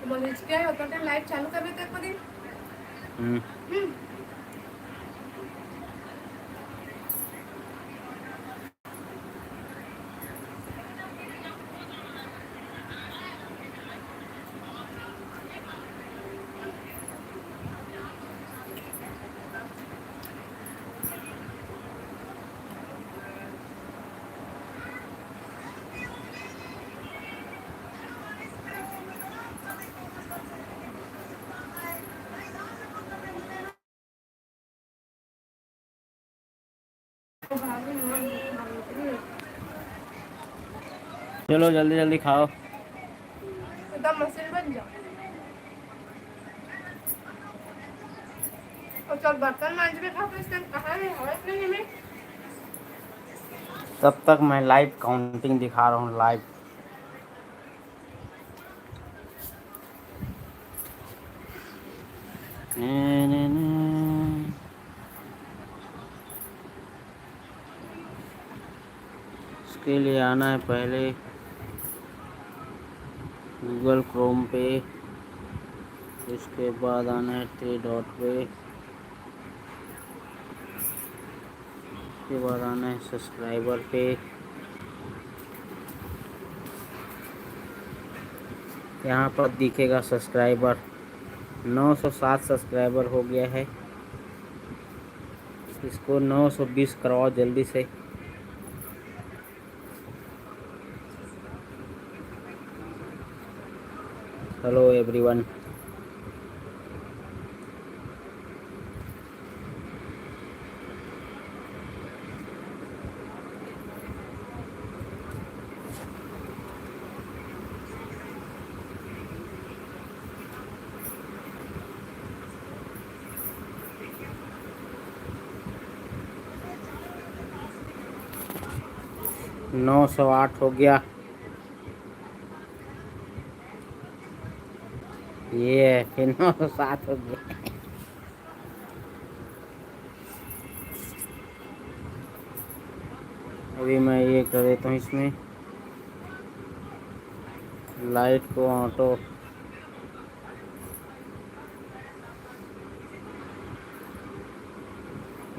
तो बोले हिचकी आए होता टाइम लाइव चालू कर लेते हैं खुद ही। हम्म। हम्म। चलो जल्दी जल्दी खाओ। एकदम मशीन बन जाओ। और चल बर्तन मांज के खा, तो इस टाइम कहाँ है, हवा इतने में। तब तक मैं लाइव काउंटिंग दिखा रहा हूँ, लाइव। इसके लिए आना है पहले गूगल क्रोम पे, उसके बाद आना है थ्री डॉट पे, उसके बाद आना है सब्सक्राइबर पे। यहाँ पर दिखेगा सब्सक्राइबर, नौ सौ सात सब्सक्राइबर हो गया है। इसको नौ सौ बीस करवाओ जल्दी से। Hello everyone. नौ सौ आठ हो गया, ये है, फिर नौ सौ सात हो गया। अभी मैं ये कर देता हूँ इसमें लाइट को ऑटो,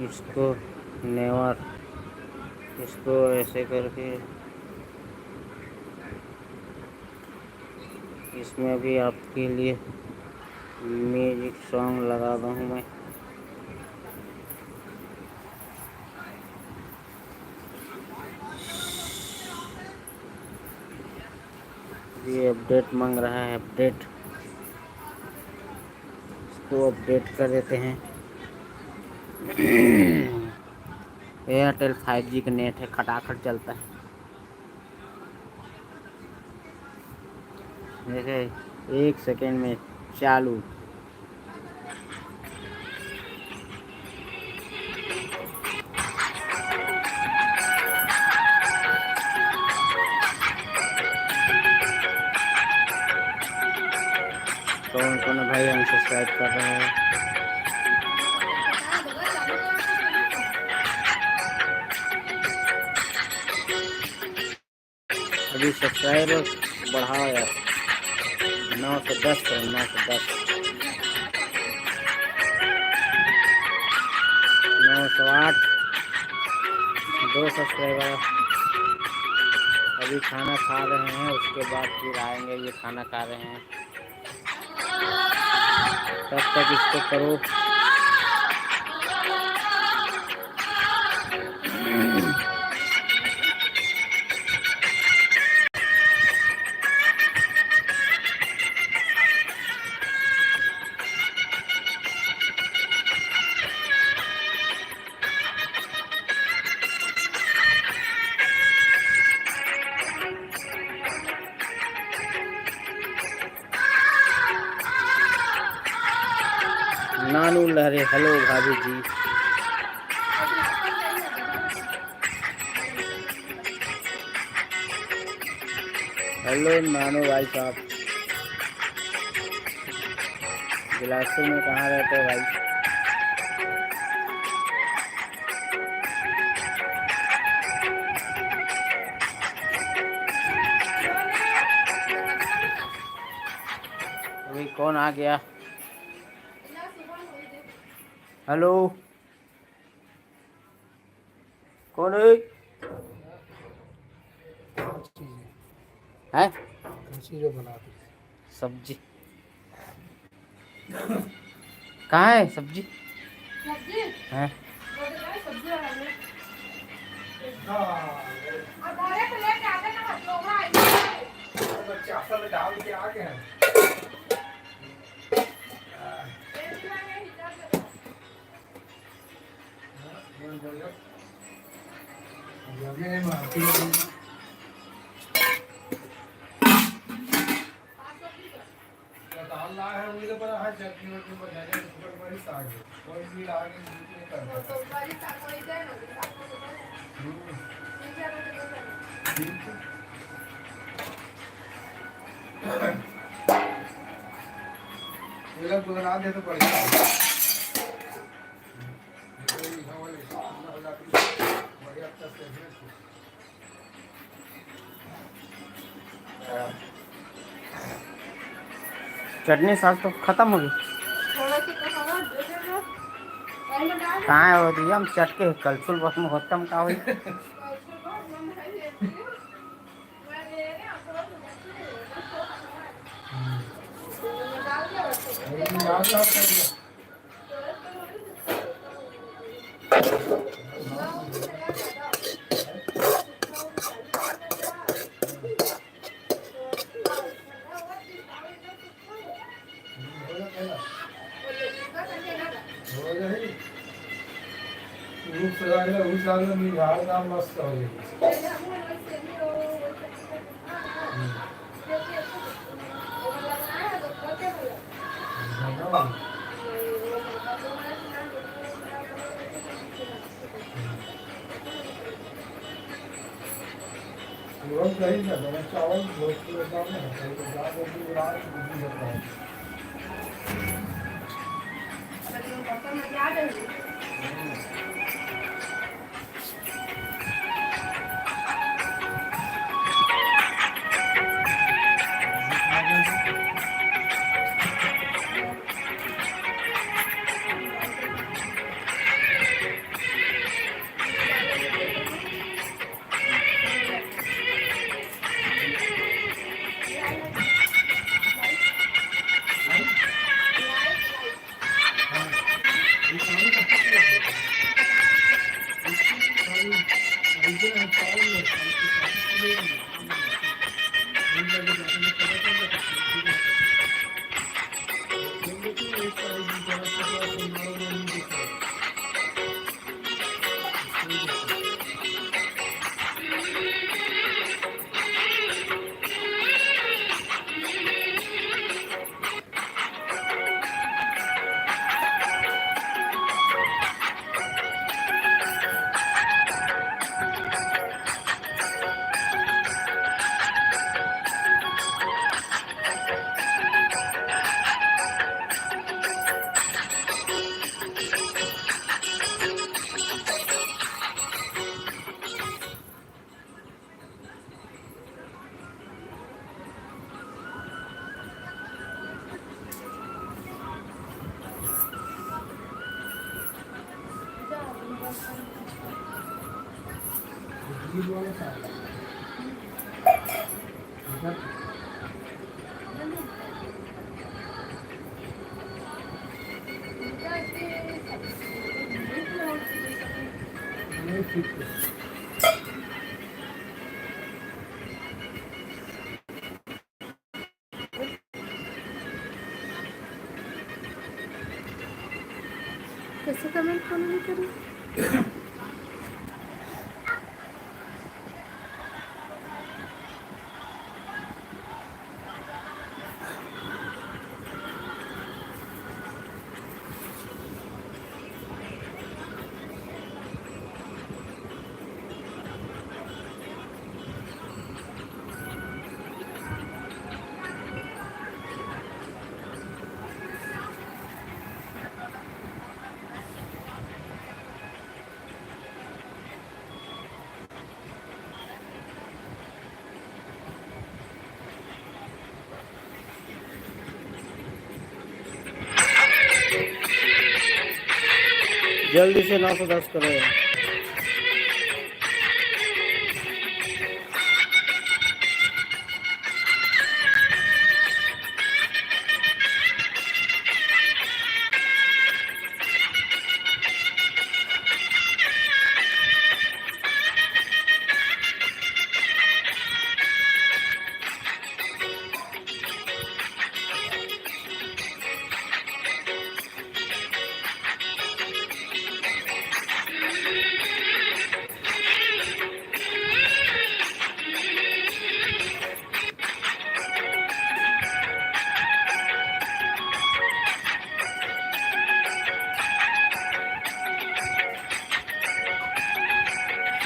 इसको नेवर, इसको ऐसे करके इसमें भी आपके लिए म्यूजिक सॉन्ग लगा रहा हूँ मैं। ये अपडेट मांग रहा है, अपडेट, इसको अपडेट कर देते हैं। एयरटेल फाइव जी का नेट है, खटाखट चलता है। देखे, एक सेकेंड में चालू। कौन कौन भाई अनसब्सक्राइब कर रहे हैं? अभी सब्सक्राइबर बढ़ाओ यार, नौ सौ दस करो, नौ सौ दस, नौ सौ आठ, दो सब्सक्राइबर। अभी खाना खा रहे हैं, उसके बाद फिर आएंगे। ये खाना खा रहे हैं, तब तक इसको करो। हेलो भाभी जी। हेलो नानो भाई साहब। बिलासपुर में कहाँ रहते हो भाई? अभी कौन आ गया? हेलो, कौन है? हैं? सब्जी। कहाँ है सब्जी? सब्जी? हैं? वो तो है, सब्जी वाला है। अब direct लेके आते ना, तो वहाँ आएंगे। बच्चा असल में डाल के आ गए हैं। हम्म। ठीक है। ये लोग बना दे तो बढ़िया हो। चटनी सास तो खत्म हो गई। कहाँ है वो दिया? हम चटके कलछुल बस में होतम का होई? कैसे comment कोनो नहीं करी? जल्दी से नौ सौ दस करो यार।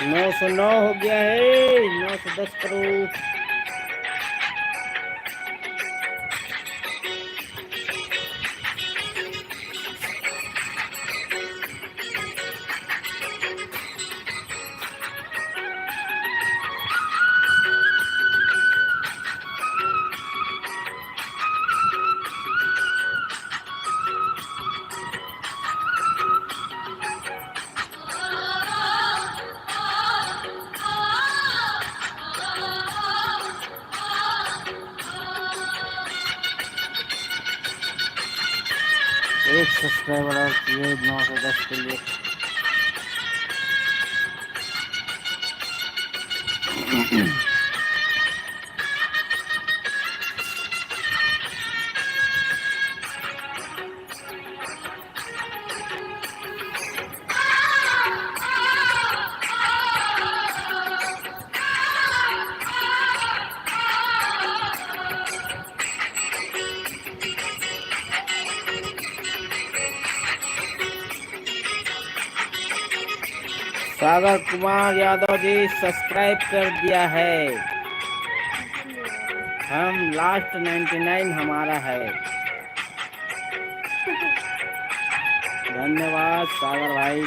नौ सौ नौ हो गया है, नौ सौ दस करो। एक सब्सक्राइबर और किए, नौ सौ दस के लिए। सागर कुमार यादव जी सब्सक्राइब कर दिया है। हम लास्ट नाइंटी नाइन हमारा है। धन्यवाद सागर भाई।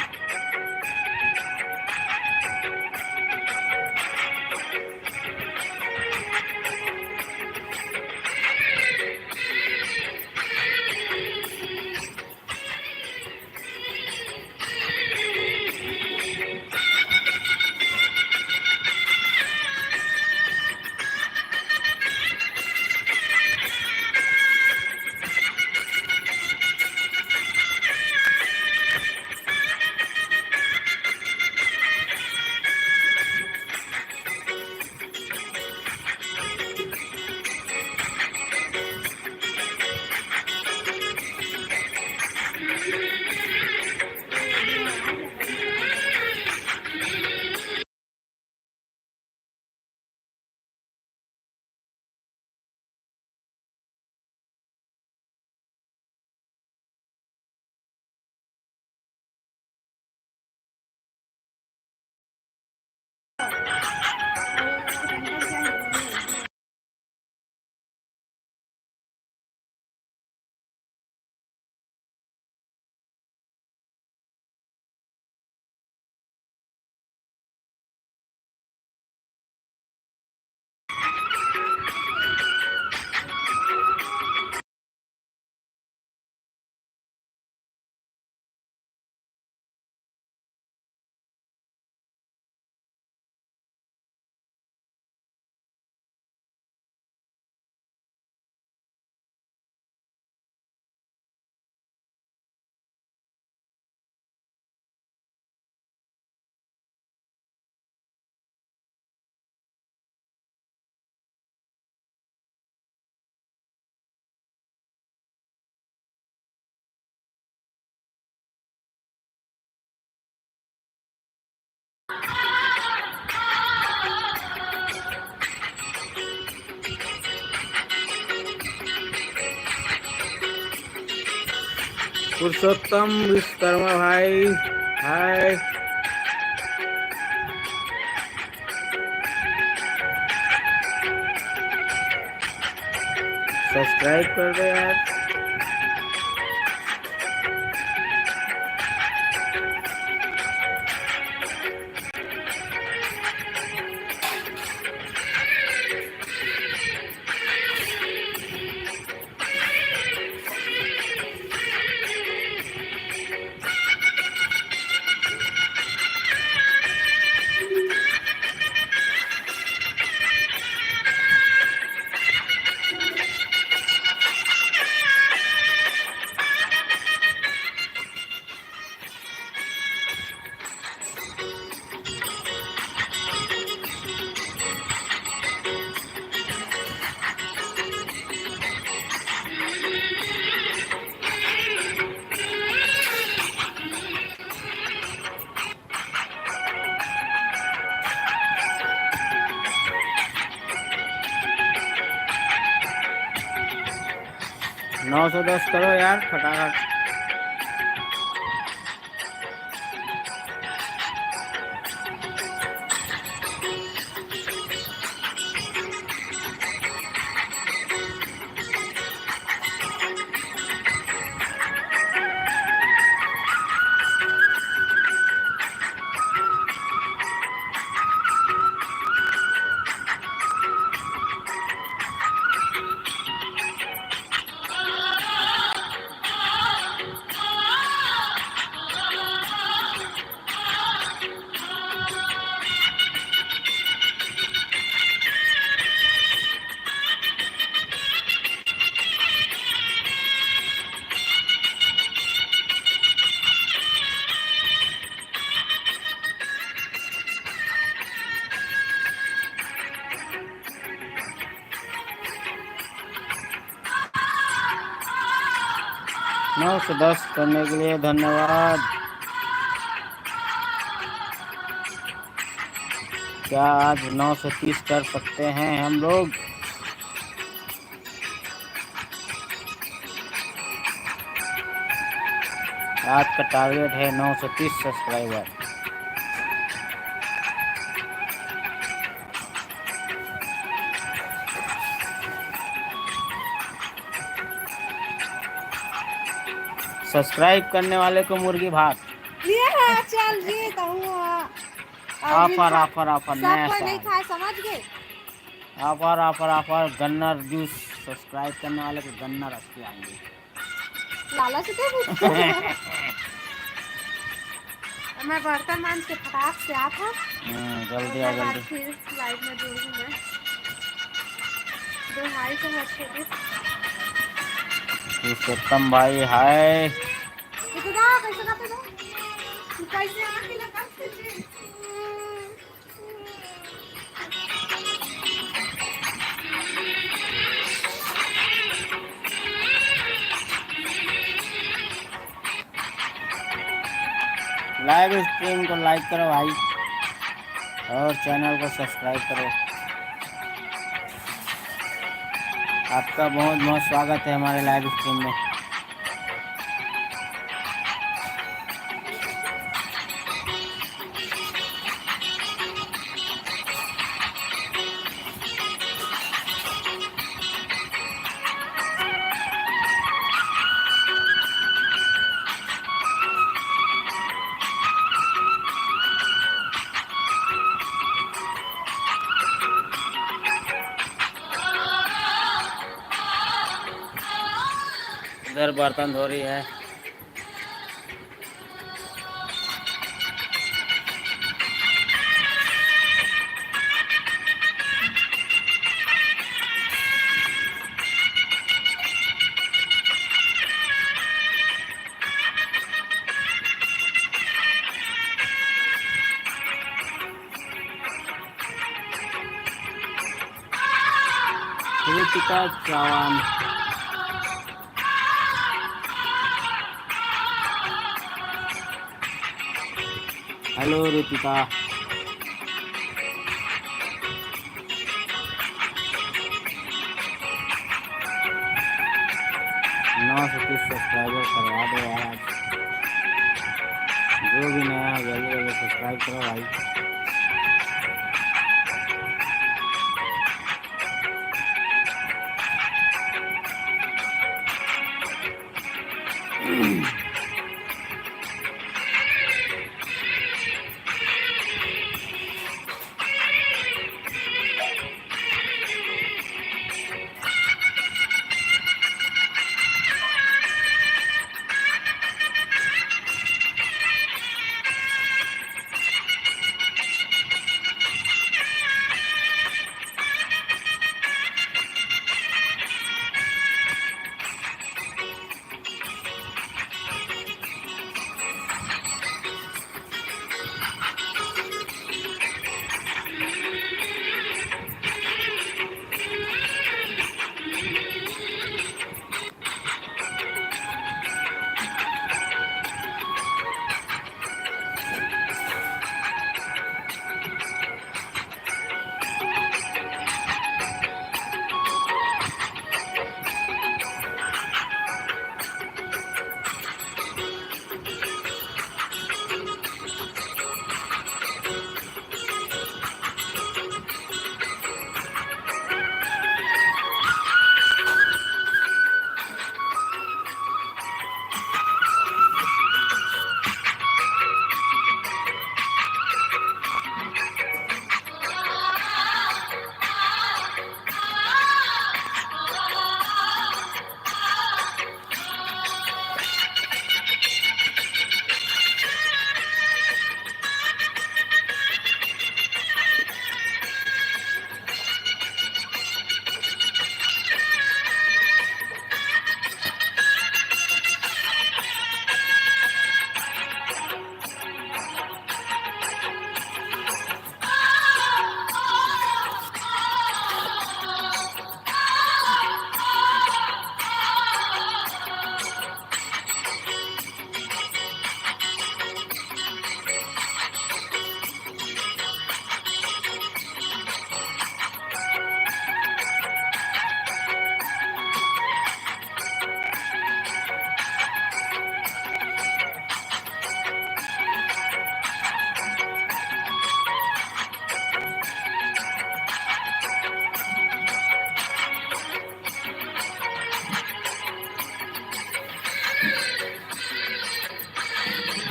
पुरुषोत्तम विश्वकर्मा भाई, हाय। सब्सक्राइब कर दो यार। नौ सौ दस करो यार, फटाफट। नौ सौ दस करने के लिए धन्यवाद। क्या आज नौ सौ तीस कर सकते हैं हम लोग? आज का टारगेट है नौ सौ तीस सब्सक्राइबर। सब्सक्राइब करने वाले को मुर्गी भात। ये है, चल, ये तो हुआ। और ऑफर, जिनको ऑफर, ऑफर, सब नया कोई नहीं साल। खाए, समझ गए? ऑफर, ऑफर, ऑफर, गन्नर जूस। सब्सक्राइब करने वाले को गन्नर रख के आएंगे। लालच दे। मैं बर्तन मांज के फटाक से आता। हम्म, जल्दी आ, ओकर बाद जल्दी। फिर लाइव में जुड़ूंगी मैं। दो हाई तो अच्छे दे। पुरुषोत्तम भाई, हाय। इतना कैसे करते दो? कैसे आके लगा? लाइव स्ट्रीम को लाइक करो भाई, और चैनल को सब्सक्राइब करो। आपका बहुत बहुत स्वागत है हमारे लाइव स्ट्रीम में। इधर बर्तन धो रही है। ऋतिका चौहान। हेलो ऋतिका। नौ सौ तीस सब्सक्राइबर करवा दो यार आज। जो भी नया है, जल्दी जल्दी सब्सक्राइब करो भाई।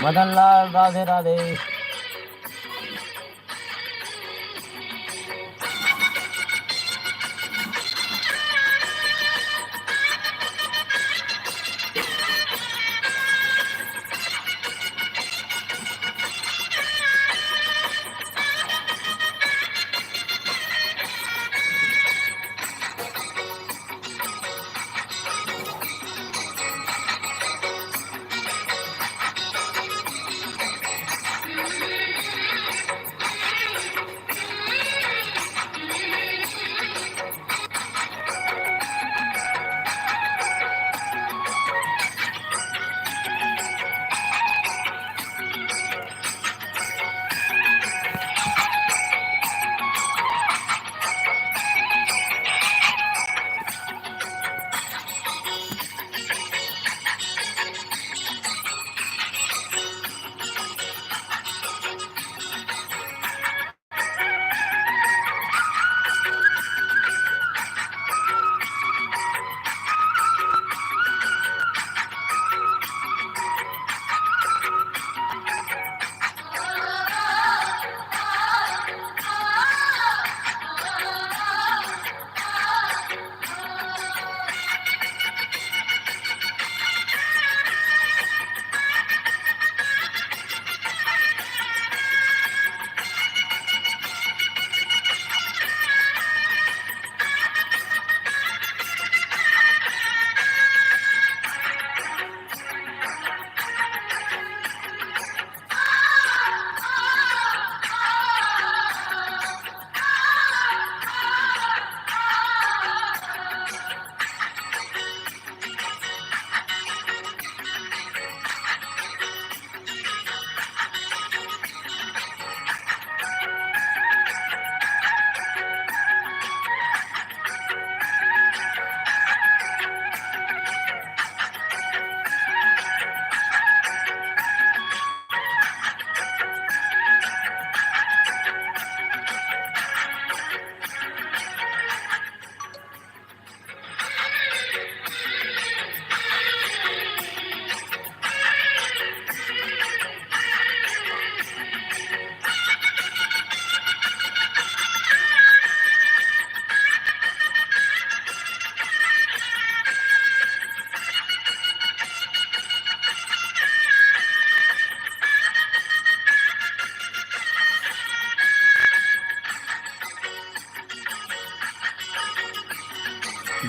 मदन लाल, राधे राधे।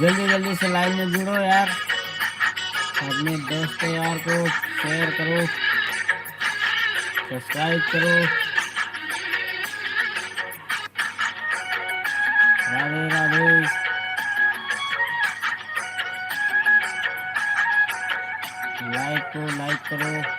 जल्दी जल्दी से लाइन में जुड़ो यार, अपने दोस्तों यार को शेयर करो, सब्सक्राइब करो। राधे राधे। लाइक को लाइक करो।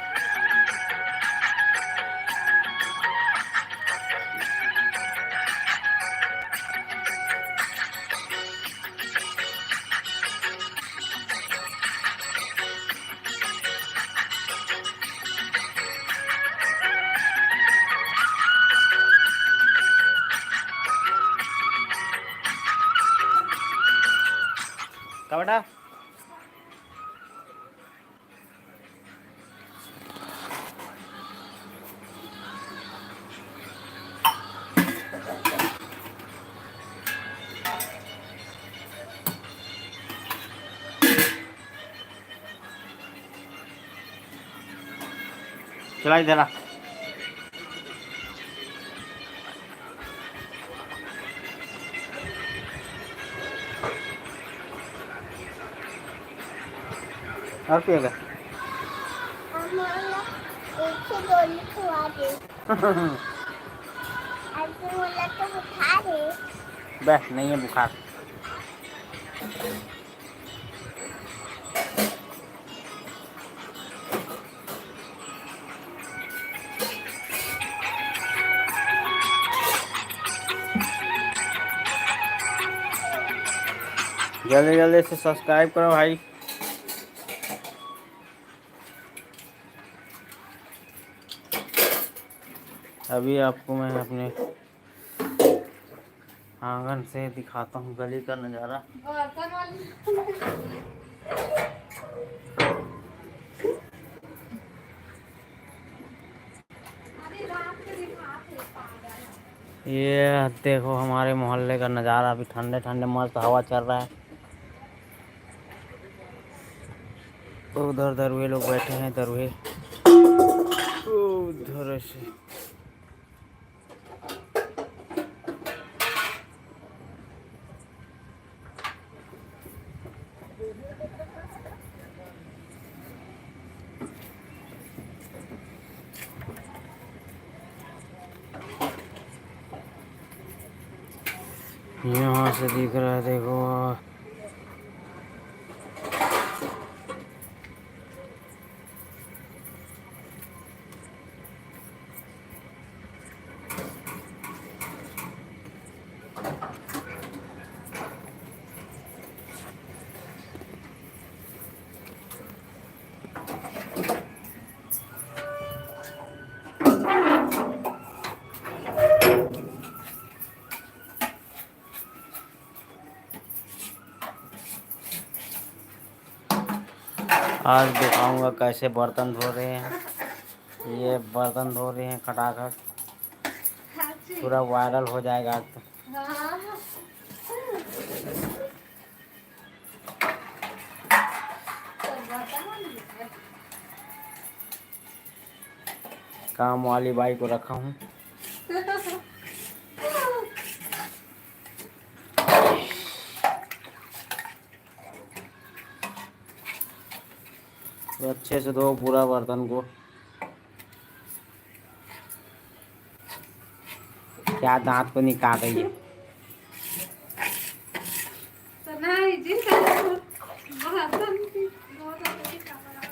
का बेटा? चला इधर आ। और पिएगा? हमारा एक से गोली खवा दे। अभी बोला तो बुखार है। बे, नहीं है बुखार। जल्दी जल्दी से सब्सक्राइब करो भाई। अभी आपको मैं अपने आंगन से दिखाता हूँ गली का नज़ारा। बर्तन वाली। ये देखो हमारे मोहल्ले का नज़ारा, अभी ठंडे ठंडे मस्त हवा चल रहा है। उधर दरुहे लोग बैठे हैं, दरुहे उधर से। यहाँ से दिख रहा है, देखो। आज दिखाऊंगा कैसे बर्तन धो रहे हैं। ये बर्तन धो रहे हैं खटाखट, पूरा वायरल हो जाएगा आज तो। काम वाली बाई को रखा हूँ। तो अच्छे से धो पूरा बर्तन को। क्या दांत को निकाल रही है? तो नहीं जी, बर्तन की बहुत अच्छी खबर है।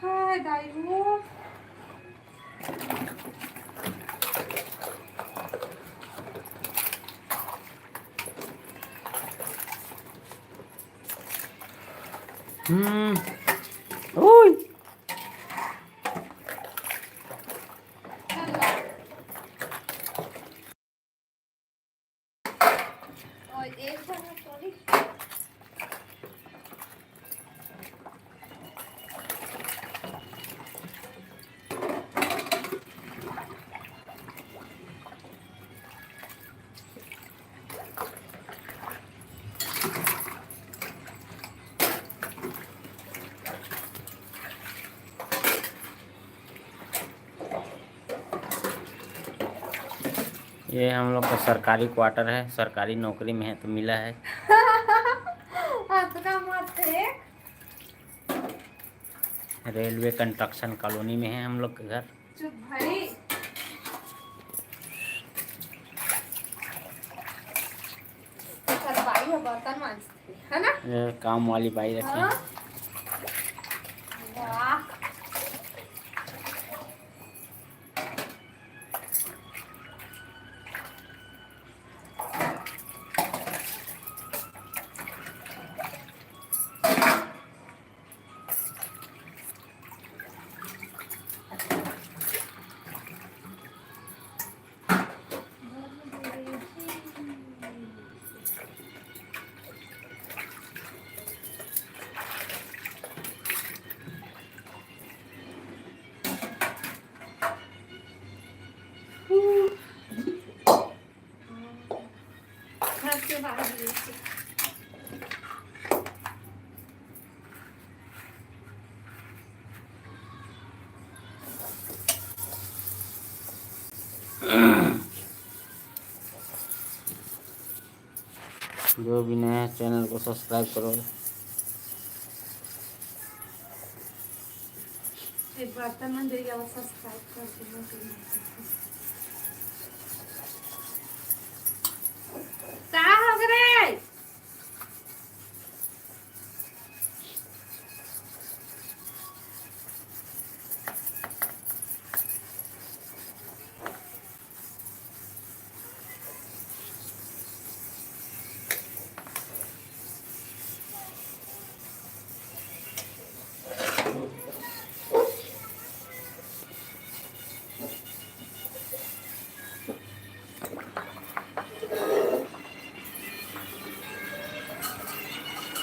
हाय दाई हो। हम्म। ओए। ये हम लोग का सरकारी क्वार्टर है, सरकारी नौकरी में है तो मिला है। अतना मत थे। रेलवे कंस्ट्रक्शन कॉलोनी में है हम लोग के घर। चुप भाई। चल भाई, वो बर्तन मांजते हैं, है ना? ये काम वाली बाई रखी है। हाँ। वाह। जो भी नया है, चैनल को सब्सक्राइब करो। एक बार तो मन दे जाओ, सब्सक्राइब कर दो। का हो गए?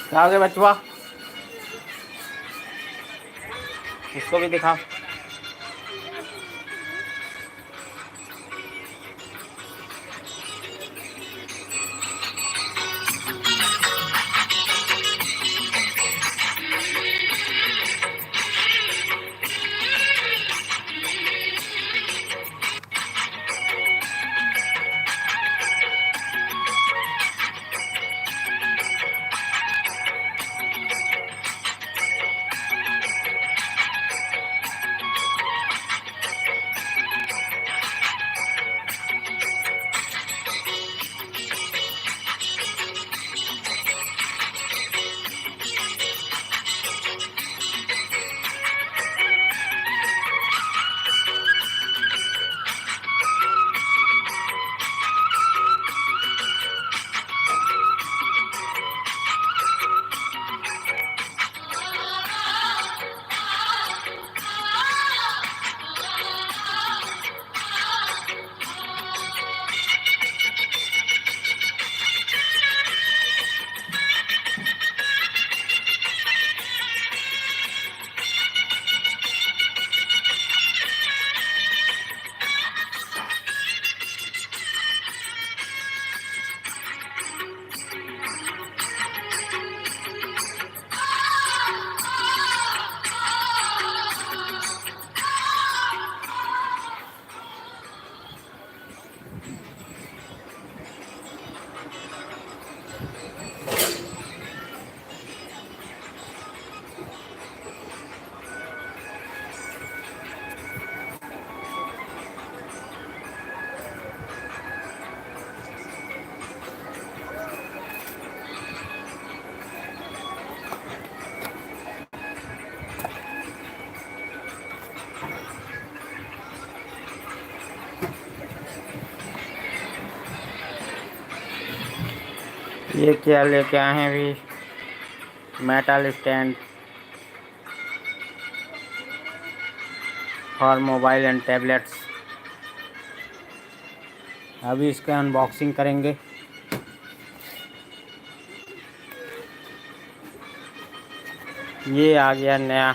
क्या हो गया बचवा? इसको भी दिखाओ। ये क्या लेके आए हैं अभी? Metal stand for mobile and tablets। अभी इसका अनबॉक्सिंग करेंगे। ये आ गया नया।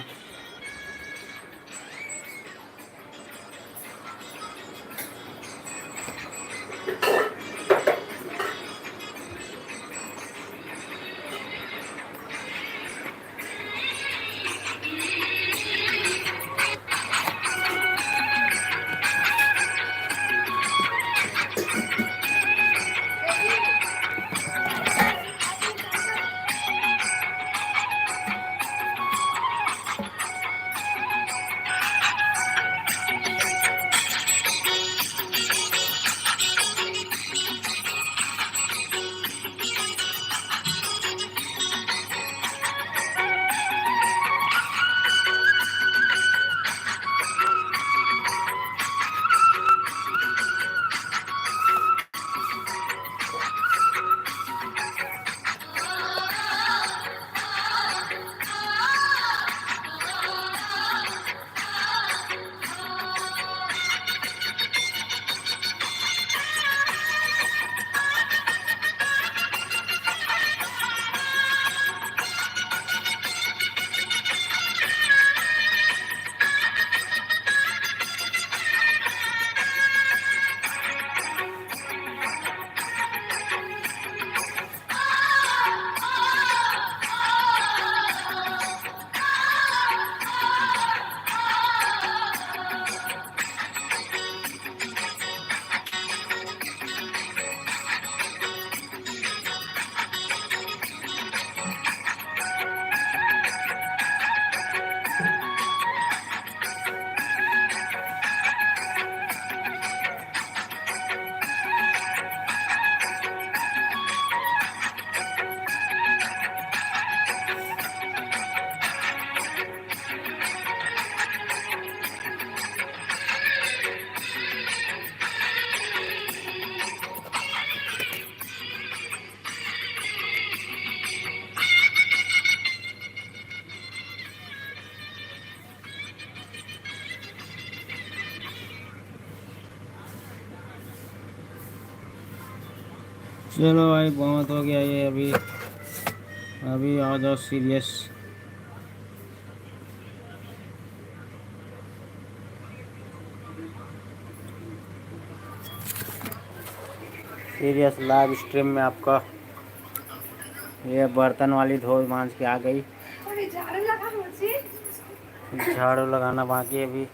चलो भाई, बहुत हो गया ये। अभी, अभी आ जाओ सीरियस। सीरियस लाइव स्ट्रीम में आपका। ये बर्तन वाली धो मांज के आ गई। अरे, झाड़ू लगा मुझे। झाड़ू लगाना बाकी है अभी।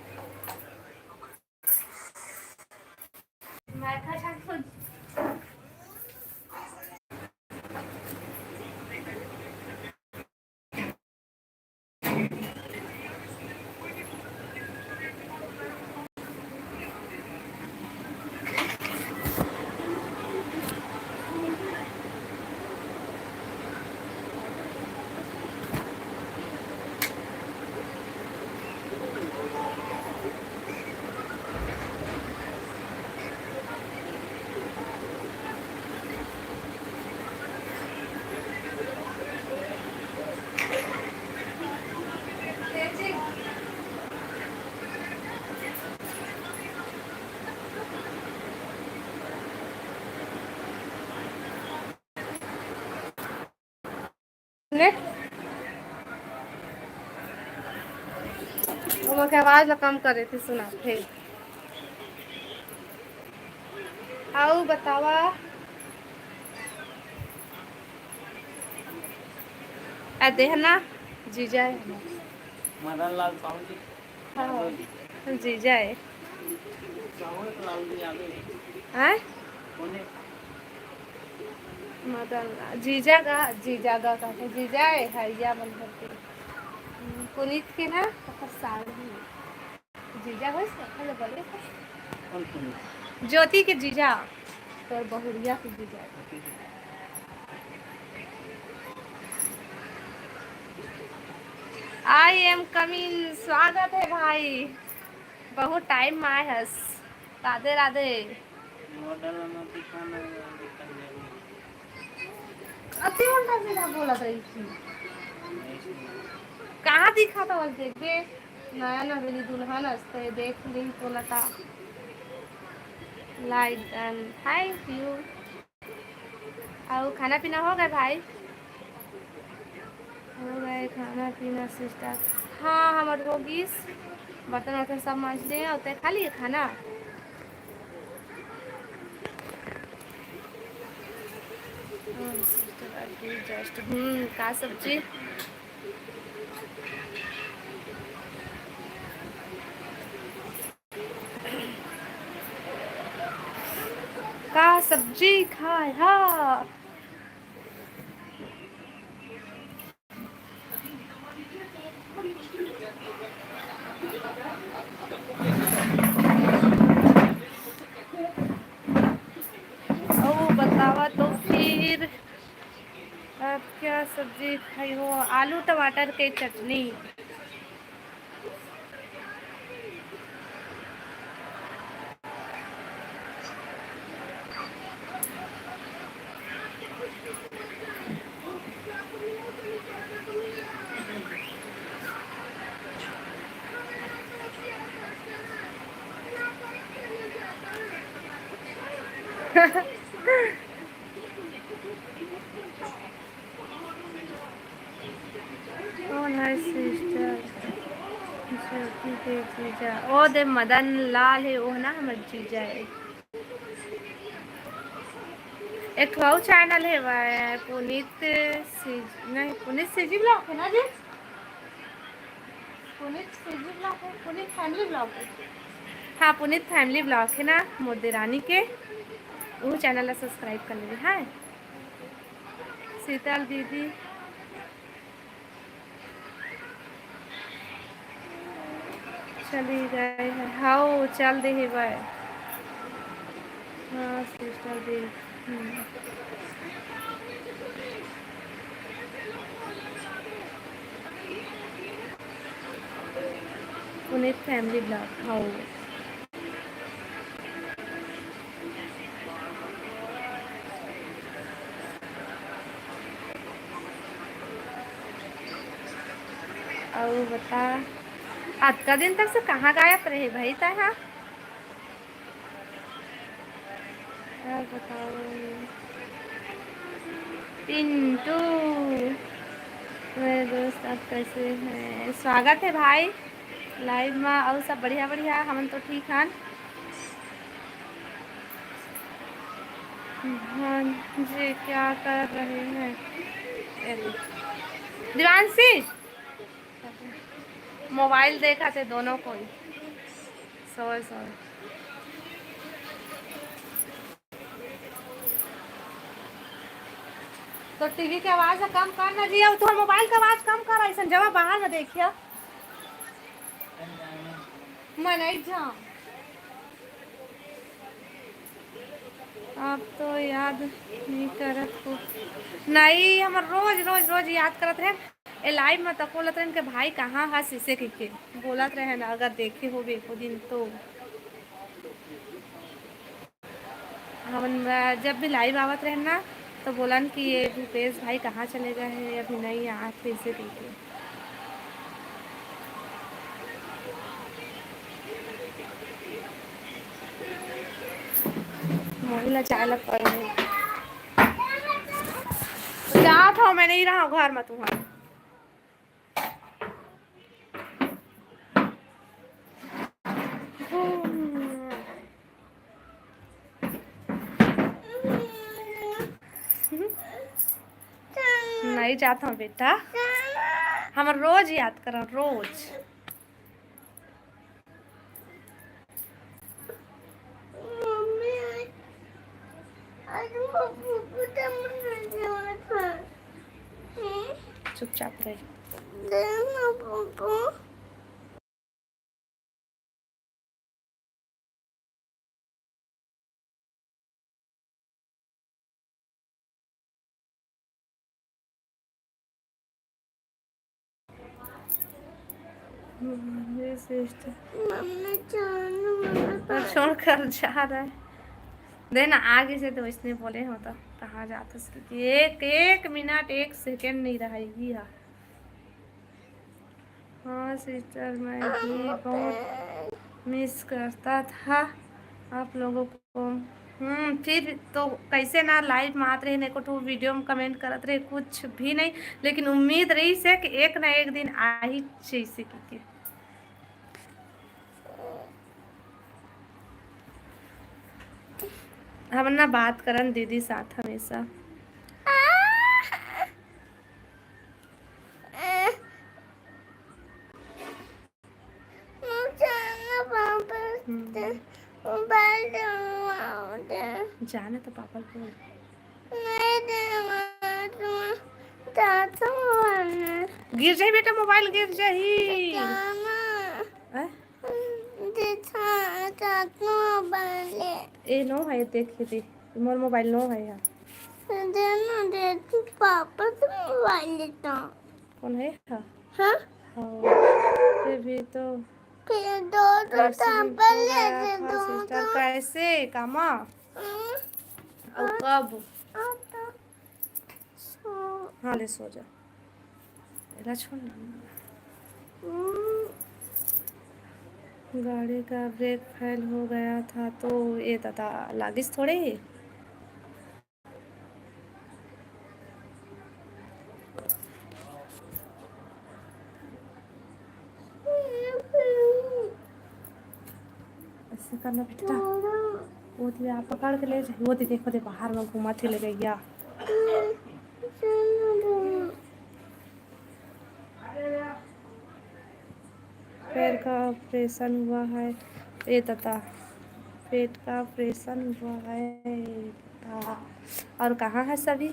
मैं था झाड़ू। ने? ओमा के आवाज ला कम करे थे, सुना थे। अउ बतावा। आ देहना जीजा है। मदन लाल साहू जी। हाँ, जीजा है। साहू लाल जी आगे। हैं? कोने? मदन ला-, जीजा का, जीजा का कहते, जीजा है, हैया मन करके। हम्म, पुनीत के ना, ओकर साड़ी। जीजा होइस ना, हेलो, बोले। कौन सुनी? ज्योति के जीजा, तोर बहुरिया के जीजा। I am coming, स्वागत है भाई, बहुत टाइम में आए हस। राधे राधे। मॉडल में दिखाना है, दिखाना है। अति उल्टा सीधा बोलत रही थी। कहाँ दिखा था बस देख बे, नया नवेली दुल्हन हस्ते देख ली तो लता। Like done, thank you। अउ खाना पीना हो गए भाई? हो गए खाना पीना सिस्टर? हाँ, हमर हो गिस, बर्तन वर्तन सब मांज दे। अउ तै खा लिए खाना? हाँ, सिस्टर, अभी जस्ट, हम्म, का सब्जी? का सब्जी खाए हा? अउ बतावा तो फिर, आप क्या सब्जी खाई हो? आलू टमाटर के चटनी। कौन है सिस्टर? ज्योति के जीजा, ओ दे मदन लाल है, वो ना हमर जीजा है। एक ठो अउ चैनल है, वह पुनीत सीजी, नहीं, पुनीत सीजी ब्लॉग है ना जी? पुनीत सीजी ब्लॉग है, पुनीत फैमिली ब्लॉग है। हाँ, पुनीत फैमिली ब्लॉग है ना, मोर देरानी के, वो चैनल ला सब्सक्राइब कर लेबे। हाँ, शीतल दीदी चली गए हैं। हाँ, चल दे है भाई। हाँ, सिस्टर दीदी। हम्म। पुनीत फैमिली ब्लॉग, हाँ। अउ बता, अतका दिन तक से कहाँ गायब रहे भाई तै हा? और बताओ पिंटू, मेरे दोस्त, आप कैसे हैं? स्वागत है भाई लाइव में। और सब बढ़िया बढ़िया, हमन तो ठीक हन। हाँ जी, क्या कर रहे हैं? ए, दिवांशी, मोबाइल देखा थे दोनों कोई। सोए सोए। तो टीवी के आवाज ला कम कर ना जी, अउ तोहर मोबाइल के आवाज कम कर, ऐसन जगह बाहर में देखिया। मैं नहीं जाऊँ। आप तो याद नहीं करत हो। नहीं, हमर रोज, रोज, रोज याद करत रहे। ए लाइव में तको बोलत रहे के भाई कहाँ हस, इसे कहिके बोलत रहे ना, अगर देखे होबे एको दिन तो। हमन, अ, जब भी लाइव आवत रहे ना, तो बोलन कि ये भूपेश भाई कहाँ चले गए हैं, अभी नहीं आत हे, इसे कहिके। मोहिला चाय ला पड़ गई। जात हूँ, मैं नहीं रहा घर में तुम्हारे। नहीं जात हूँ बेटा, हम रोज याद करन, रोज। चुपचाप रही। हमारे सिस्टर मम्मी, जान, मम्मी, छोड़कर जा रहा है। देना आगे से तो इसने बोले हो तो कहाँ जाता उसकी एक एक मिनट एक सेकंड नहीं रहेगी। हाँ, हाँ सिस्टर, मैं भी बहुत मिस करता था आप लोगों को। हम्म, फिर तो कैसे ना लाइव में आत रहे, एको ठो वीडियो में कमेंट करत रहे, कुछ भी नहीं, लेकिन उम्मीद रही से कि एक ना एक दिन आ ही जैसे कि के। हम ना बात करन दीदी साथ हमेशा। हम्म। जाने तो पापा को। गिर जाही बेटा, मोबाइल गिर जाही। हैं? ए नो है, देख दे, मोर मोबाइल नो है यार। दे ना, दे, तू पापा से मोबाइल लेता। कौन है? हाँ। हाँ? हाँ। ये भी तो फिर दो, दो कैसे टापा हो ले गया दे, था दो, सिस्टर? दो। कैसे? कामा? हम्म। और कब? हाँ, तो सो। हाँ, ले सो जा। एला छोड़ ना। हम्म। गाड़ी का ब्रेक फेल हो गया था, तो ये दादा लागिस थोड़े ही। ऐसे करना बेटा। वो दे, आप पकड़ के ले जाइए। वो दे, देखो दे, बाहर में घुमा थे ले गैया। पैर का ऑपरेशन हुआ है। ए दादा, पेट का ऑपरेशन हुआ है दादा। और कहाँ है सभी?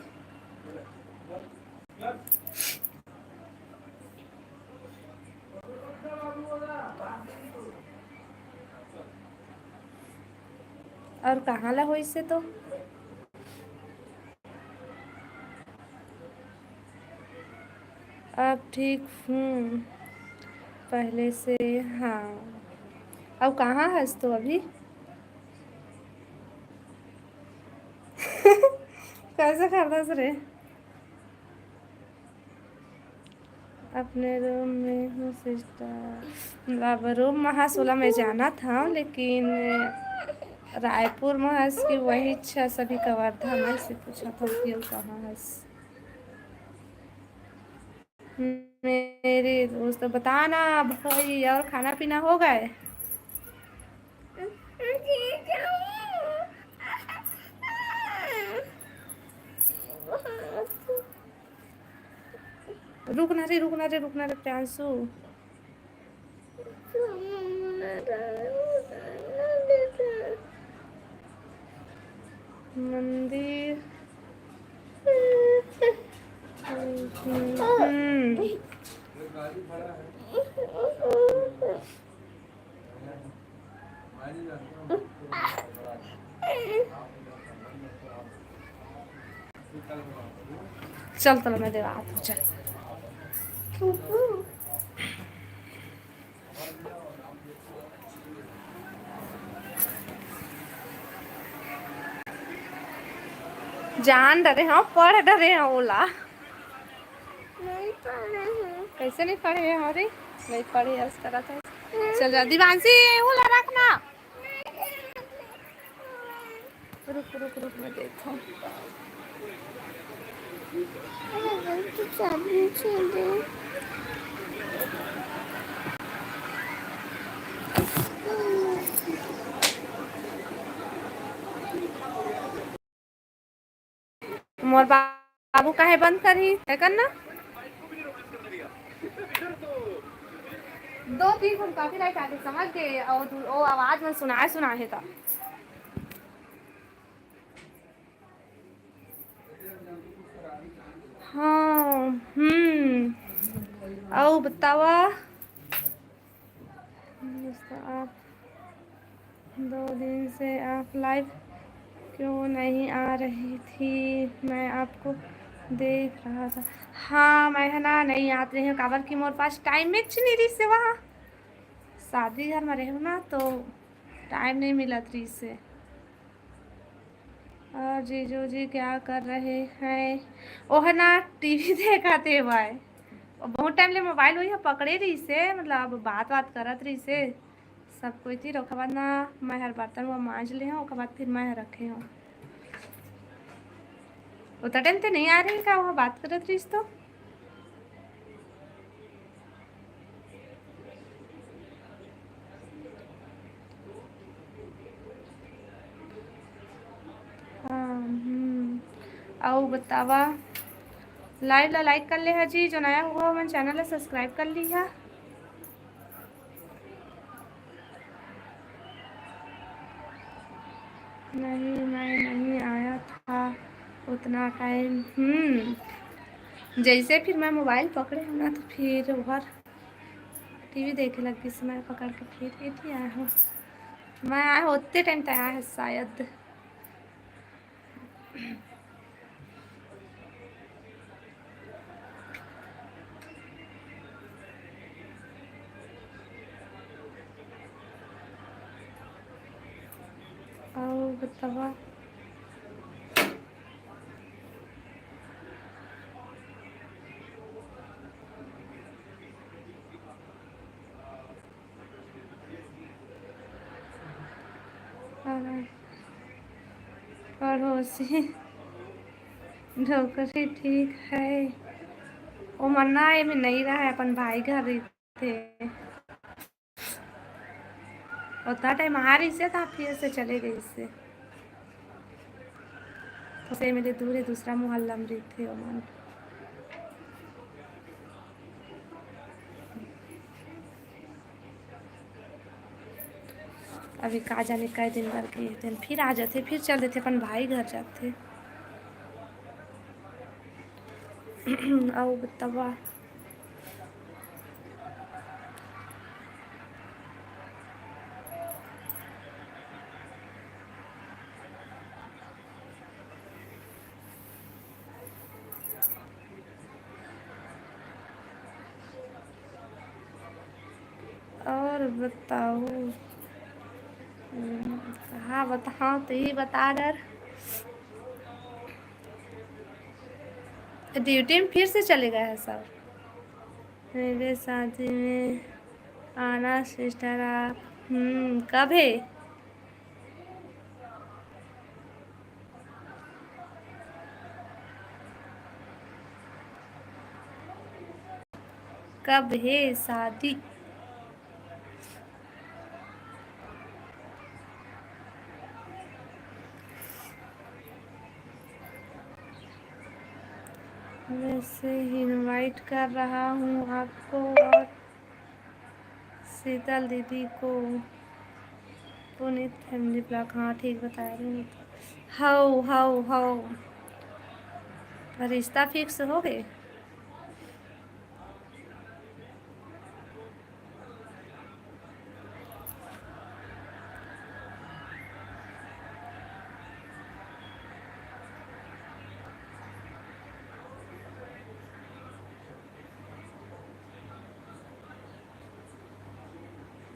और कहाँ ला होइस हे तो? अब ठीक हूँ पहले से। हाँ, अब कहाँ हस तो अभी? कैसे खरीदस रे? अपने रूम में हूँ सिस्टर। अब रूम में हस ओला मैं जानत हँव, लेकिन रायपुर में हस कि वही छ सभी कवर्धा में से पूछत हँव कि अउ कहाँ हस। मेरे दोस्त, बता ना भाई, और खाना पीना हो गए? रुक ना रे, रुक ना रे, रुक ना रे, प्रियांशु। मंदिर। हम्म। चल, चल, मैं देवा हाथ में, चल। जान डरे हंव, पढ़ डरे हंव ओला। नहीं पढ़े हंव। कैसे नहीं पढ़े हंव रे? नहीं पढ़े हंव, करत हंव। चल जा, दिवांशी, ओला रख ना। रुक, रुक, रुक, मैं देखहूं। मोर बाबू काहे बंद करही? है करना। दो तीन ठन copyright आगे, समझ गए। और दू-, ओ आवाज में सुनाए, सुनाए हे त। हाँ, हम्म। अउ बतावा, दोस्तों, आप दो दिन से आप live क्यों नहीं आ रही थी? मैं आपको देख रहा था। हाँ, मैं है ना, नहीं आत रही हूँ, काबर कि मोर पास time च नहीं रहिस हे, वहाँ शादी घर में रहूँ ना, तो time नहीं मिलत रहिस हे। और जीजू जी क्या कर रहे हैं? ओह ना, टीवी देखत हे भाई। बहुत time ले मोबाइल वही पकड़े रहिस हे, मतलब, बात, बात करत रहिस हे। सब कोई तीर, ओकर बाद ना मैं हर बर्तन वो मांज ले हूँ, ओकर बाद फिर मैं हर रखे हूँ। उतना time ते नहीं आ रही का, वो बात करत रहिस तो। हाँ, हम्म। अउ बतावा, live ला like कर ले हा जी, जो नया हुआ मन channel ला subscribe कर लिहा। नहीं, मैं नहीं आया था उतना time। हम्म, जैसे फिर मैं मोबाइल पकड़े हूँ ना, तो फिर ओहर टीवी देखे लग गई, मैं पकड़ के फिर एती आया हूँ। मैं आया हूँ, उतने time तक आया है शायद। अउ बतावा। पड़ोसी डोकरी ठीक है। ओ मन ना, एमे नहीं रहा है, अपन भाई घर रहिथे। उतना time आ रहिसे, त फिर से चले गइसे। तो से मेरे दूर है, दूसरा मोहल्ला में रहिथे ओमन। अभी का जाने कई दिन बर के, एक दिन फिर आ जाथे, फिर चल देथे, अपन भाई घर जाथे। अउ बतावा। और बताओ। हम्म, हाँ, बताओ तो ही बता डर। ड्यूटी में फिर से चले गए हैं सब। मेरे शादी में आना सिस्टर आप। हम्म, कब है? कब है शादी? मैं से ही इनवाइट कर रहा हूँ आपको और शीतल दीदी को। पुनीत फैमिली ब्लॉग, हाँ, ठीक बता रही हूँ। हौ, हौ, हौ। रिश्ता फिक्स हो गए?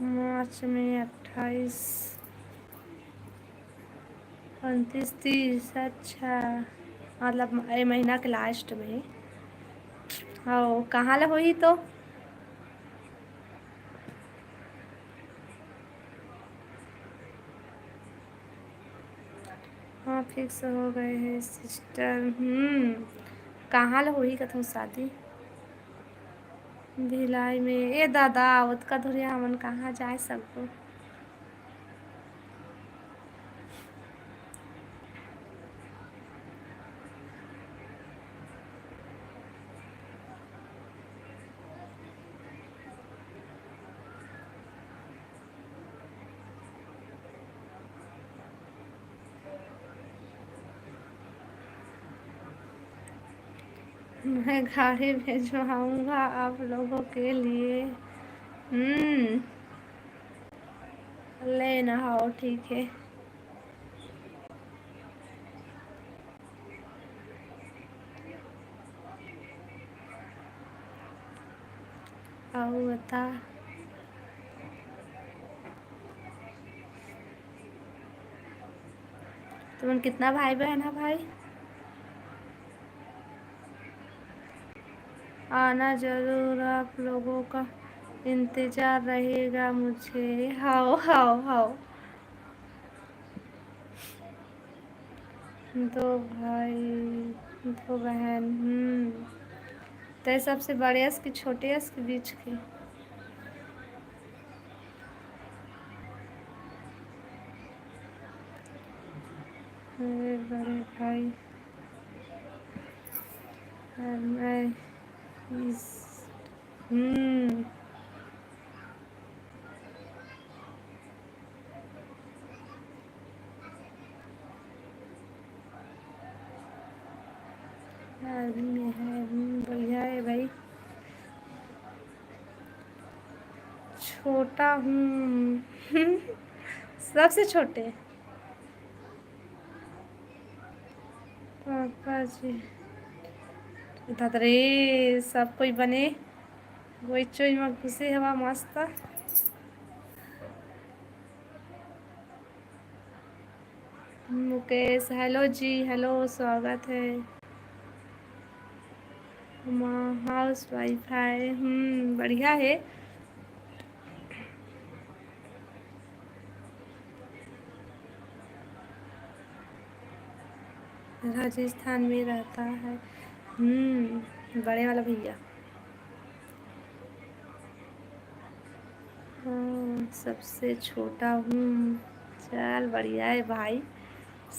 मार्च में अट्ठाईस, उनतीस, तीस। अच्छा, मतलब ए महीना के लास्ट में। हाँ, कहाँ ला होही तो? हाँ, फिक्स हो गए हे सिस्टर। हम्म, कहाँ ला होही कथों शादी? भिलाई में। ए दादा, ओतका दूरिहा हमन कहाँ जाए सकबो? मैं गाड़ी भिजवाऊंगा आप लोगों के लिए। हम्म, लेना हो, ठीक है। अउ बता, तुमन कितना भाई बहन है भाई? आना जरूर, आप लोगों का इंतजार रहेगा मुझे। हाओ, हाओ, हाओ। दो भाई, दो बहन। हम्म, ते सबसे बड़े अस कि छोटे अस कि बीच के? मेरे बड़े भाई और मैं इस, हम्म। आदमी है, हम्म, बढ़िया है भाई। छोटा हूँ। सबसे छोटे। पापा जी। धत रे, सब कोई बने। वही चोई में घुसे हवा मस्त। मुकेश, हेलो जी, हेलो, स्वागत है। माँ हाउस वाइफ है, हम्म, बढ़िया है। राजस्थान में रहता है, हम्म, बड़े वाला भैया। हाँ, सबसे छोटा हूँ। चल, बढ़िया है भाई,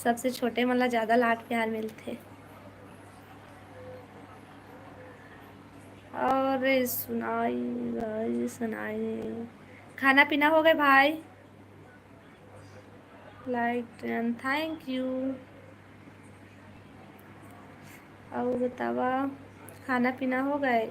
सबसे छोटे मन ला ज़्यादा लाड प्यार मिलथे। अरे सुनाई भाई, सुनाई। खाना पीना हो गए भाई? Like and thank you। अउ बतावा, खाना पीना हो गए?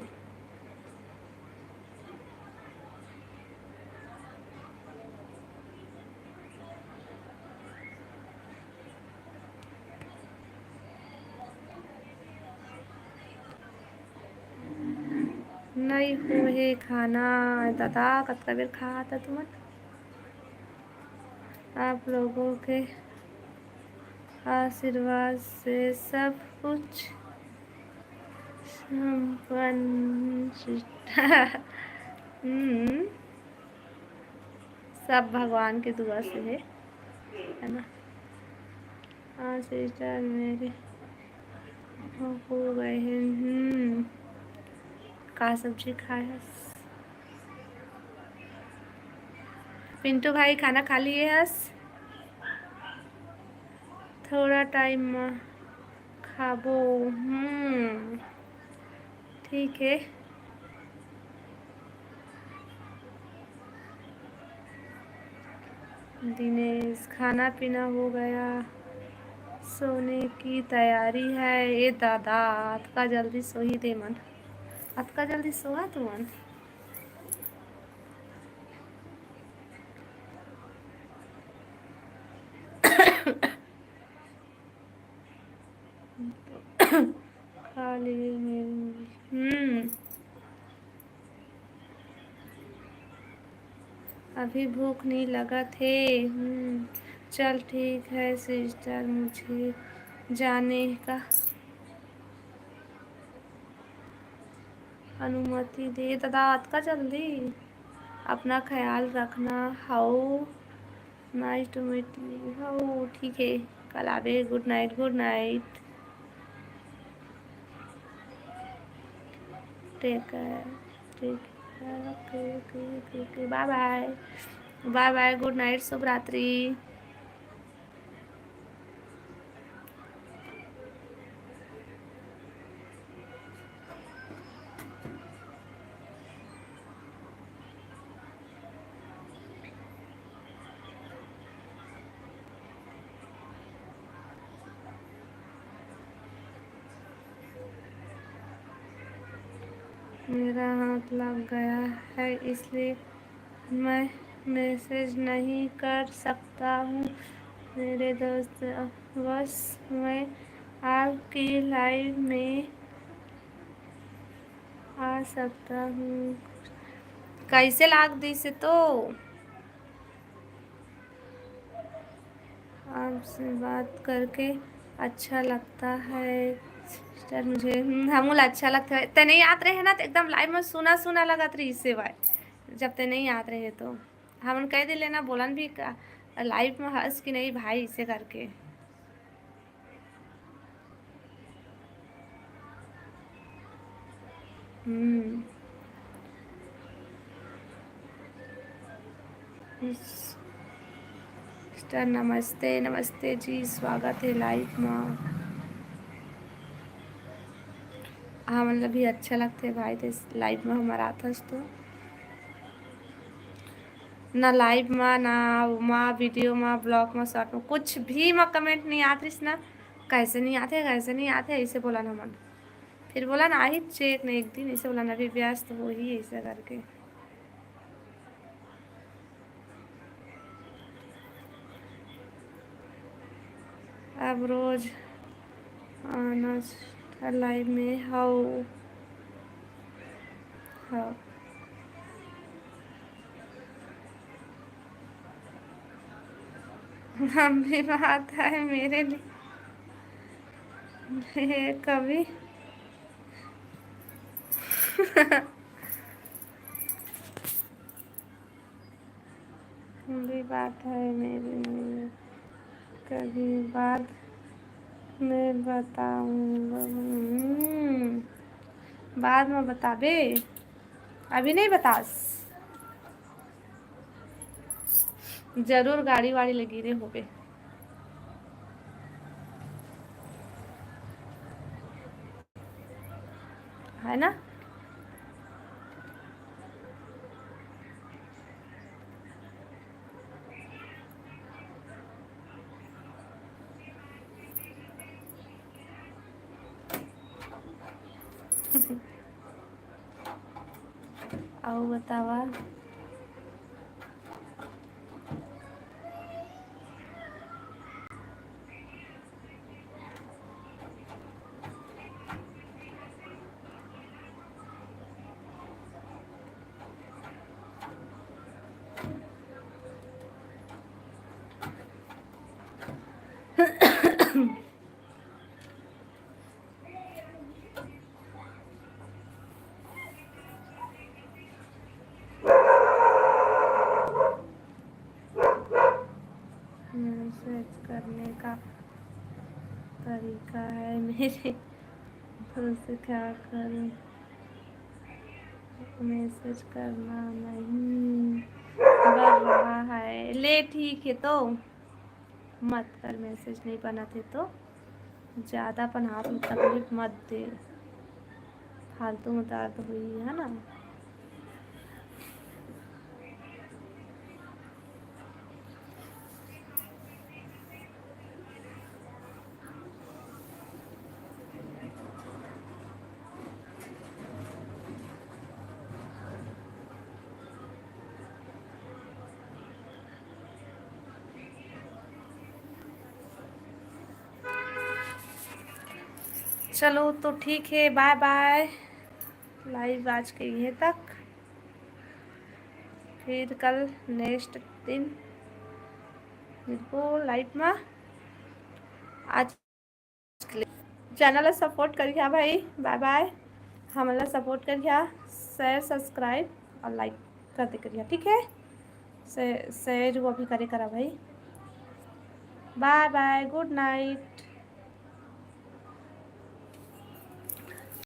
नहीं होहे खाना। दादा, कतका बेर खात ह तुमन? आप लोगों के आशीर्वाद से सब कुछ संपन्न। हम्म, सब भगवान के दुआ से है, है ना? हाँ सिस्टर, मेरे हो गए हैं। हम्म, का सब्जी खाए हस? पिंटू भाई, खाना खा लिए हस? थोड़ा टाइम में खाबो। हम्म, ठीक है। दिनेश, खाना पीना हो गया, सोने की तैयारी है। ए दादा, अतका जल्दी सोही दे मन, अतका जल्दी सोहा तुमन? खा लिए मेरी। हम्म। अभी भूख नहीं लगत हे। हम्म। चल ठीक है सिस्टर, मुझे जाने का अनुमति दे। दादा, अतका जल्दी? अपना ख्याल रखना। How, nice to meet you। How, ठीक है, कल आबे। Good night, good night। Take care, take care। OK, OK, OK, OK। Bye bye, bye bye, good night, शुभ रात्रि। मेरा हाथ लग गया है, इसलिए मैं मैसेज नहीं कर सकता हूँ मेरे दोस्त। बस मैं आपकी लाइव में आ सकता हूँ। कैसे लाग दिस तो? आपसे बात करके अच्छा लगता है सिस्टर मुझे। हम्म, हमू ला अच्छा लगता है। ते नहीं आत रहे ना, तो एकदम लाइव में सुना सुना लगत रही से भाई। जब ते नहीं आत रहे तो हमन कह दिले ना, बोलन भी का, लाइव में हंस कि नहीं भाई, इसे करके। हम्म। सिस्टर नमस्ते, नमस्ते जी, स्वागत है लाइव में। हाँ, मतलब भी अच्छा लगते भाई, ते लाइव में हमारा आथस तो। ना लाइव मा, ना मा, वीडियो मा, ब्लॉग मा, शॉर्ट मा, कुछ भी मा कमेंट नहीं आत रहिस ना, कैसे नहीं आते, कैसे नहीं आते, ऐसे बोला ना मन। फिर बोला ना, आई चेक ने एक दिन, ऐसे बोला ना, अभी व्यस्त हो ही ऐसे करके। अब रोज आना था लाइव में। How, how. लंबी बात है मेरे लिए, कभी भी बात है मेरे लिए, कभी बाद में बताऊंगा। हम्म, बाद में बताबे, अभी नहीं बतास। जरूर गाड़ी वाड़ी लगी रे होबे, है ना? अउ बतावा। मैसेज करने का तरीका है मेरे दोस्त, क्या करूं? मैसेज करना नहीं बन रहा है। ले ठीक है तो मत कर, मैसेज नहीं बनत हे तो ज़्यादा अपन आप में तकलीफ मत दे। फालतू में दर्द हुई है ना। चलो तो ठीक है, बाय बाय। लाइव आज के ये तक, फिर कल नेक्स्ट दिन मिलबो लाइव में। आज चैनल ला सपोर्ट करिहा भाई, बाय बाय। हमन ला सपोर्ट करिहा, शेयर, सब्सक्राइब और लाइक कर दे करिहा, ठीक है? शेयर वो भी करे करा भाई। बाय बाय, गुड नाइट।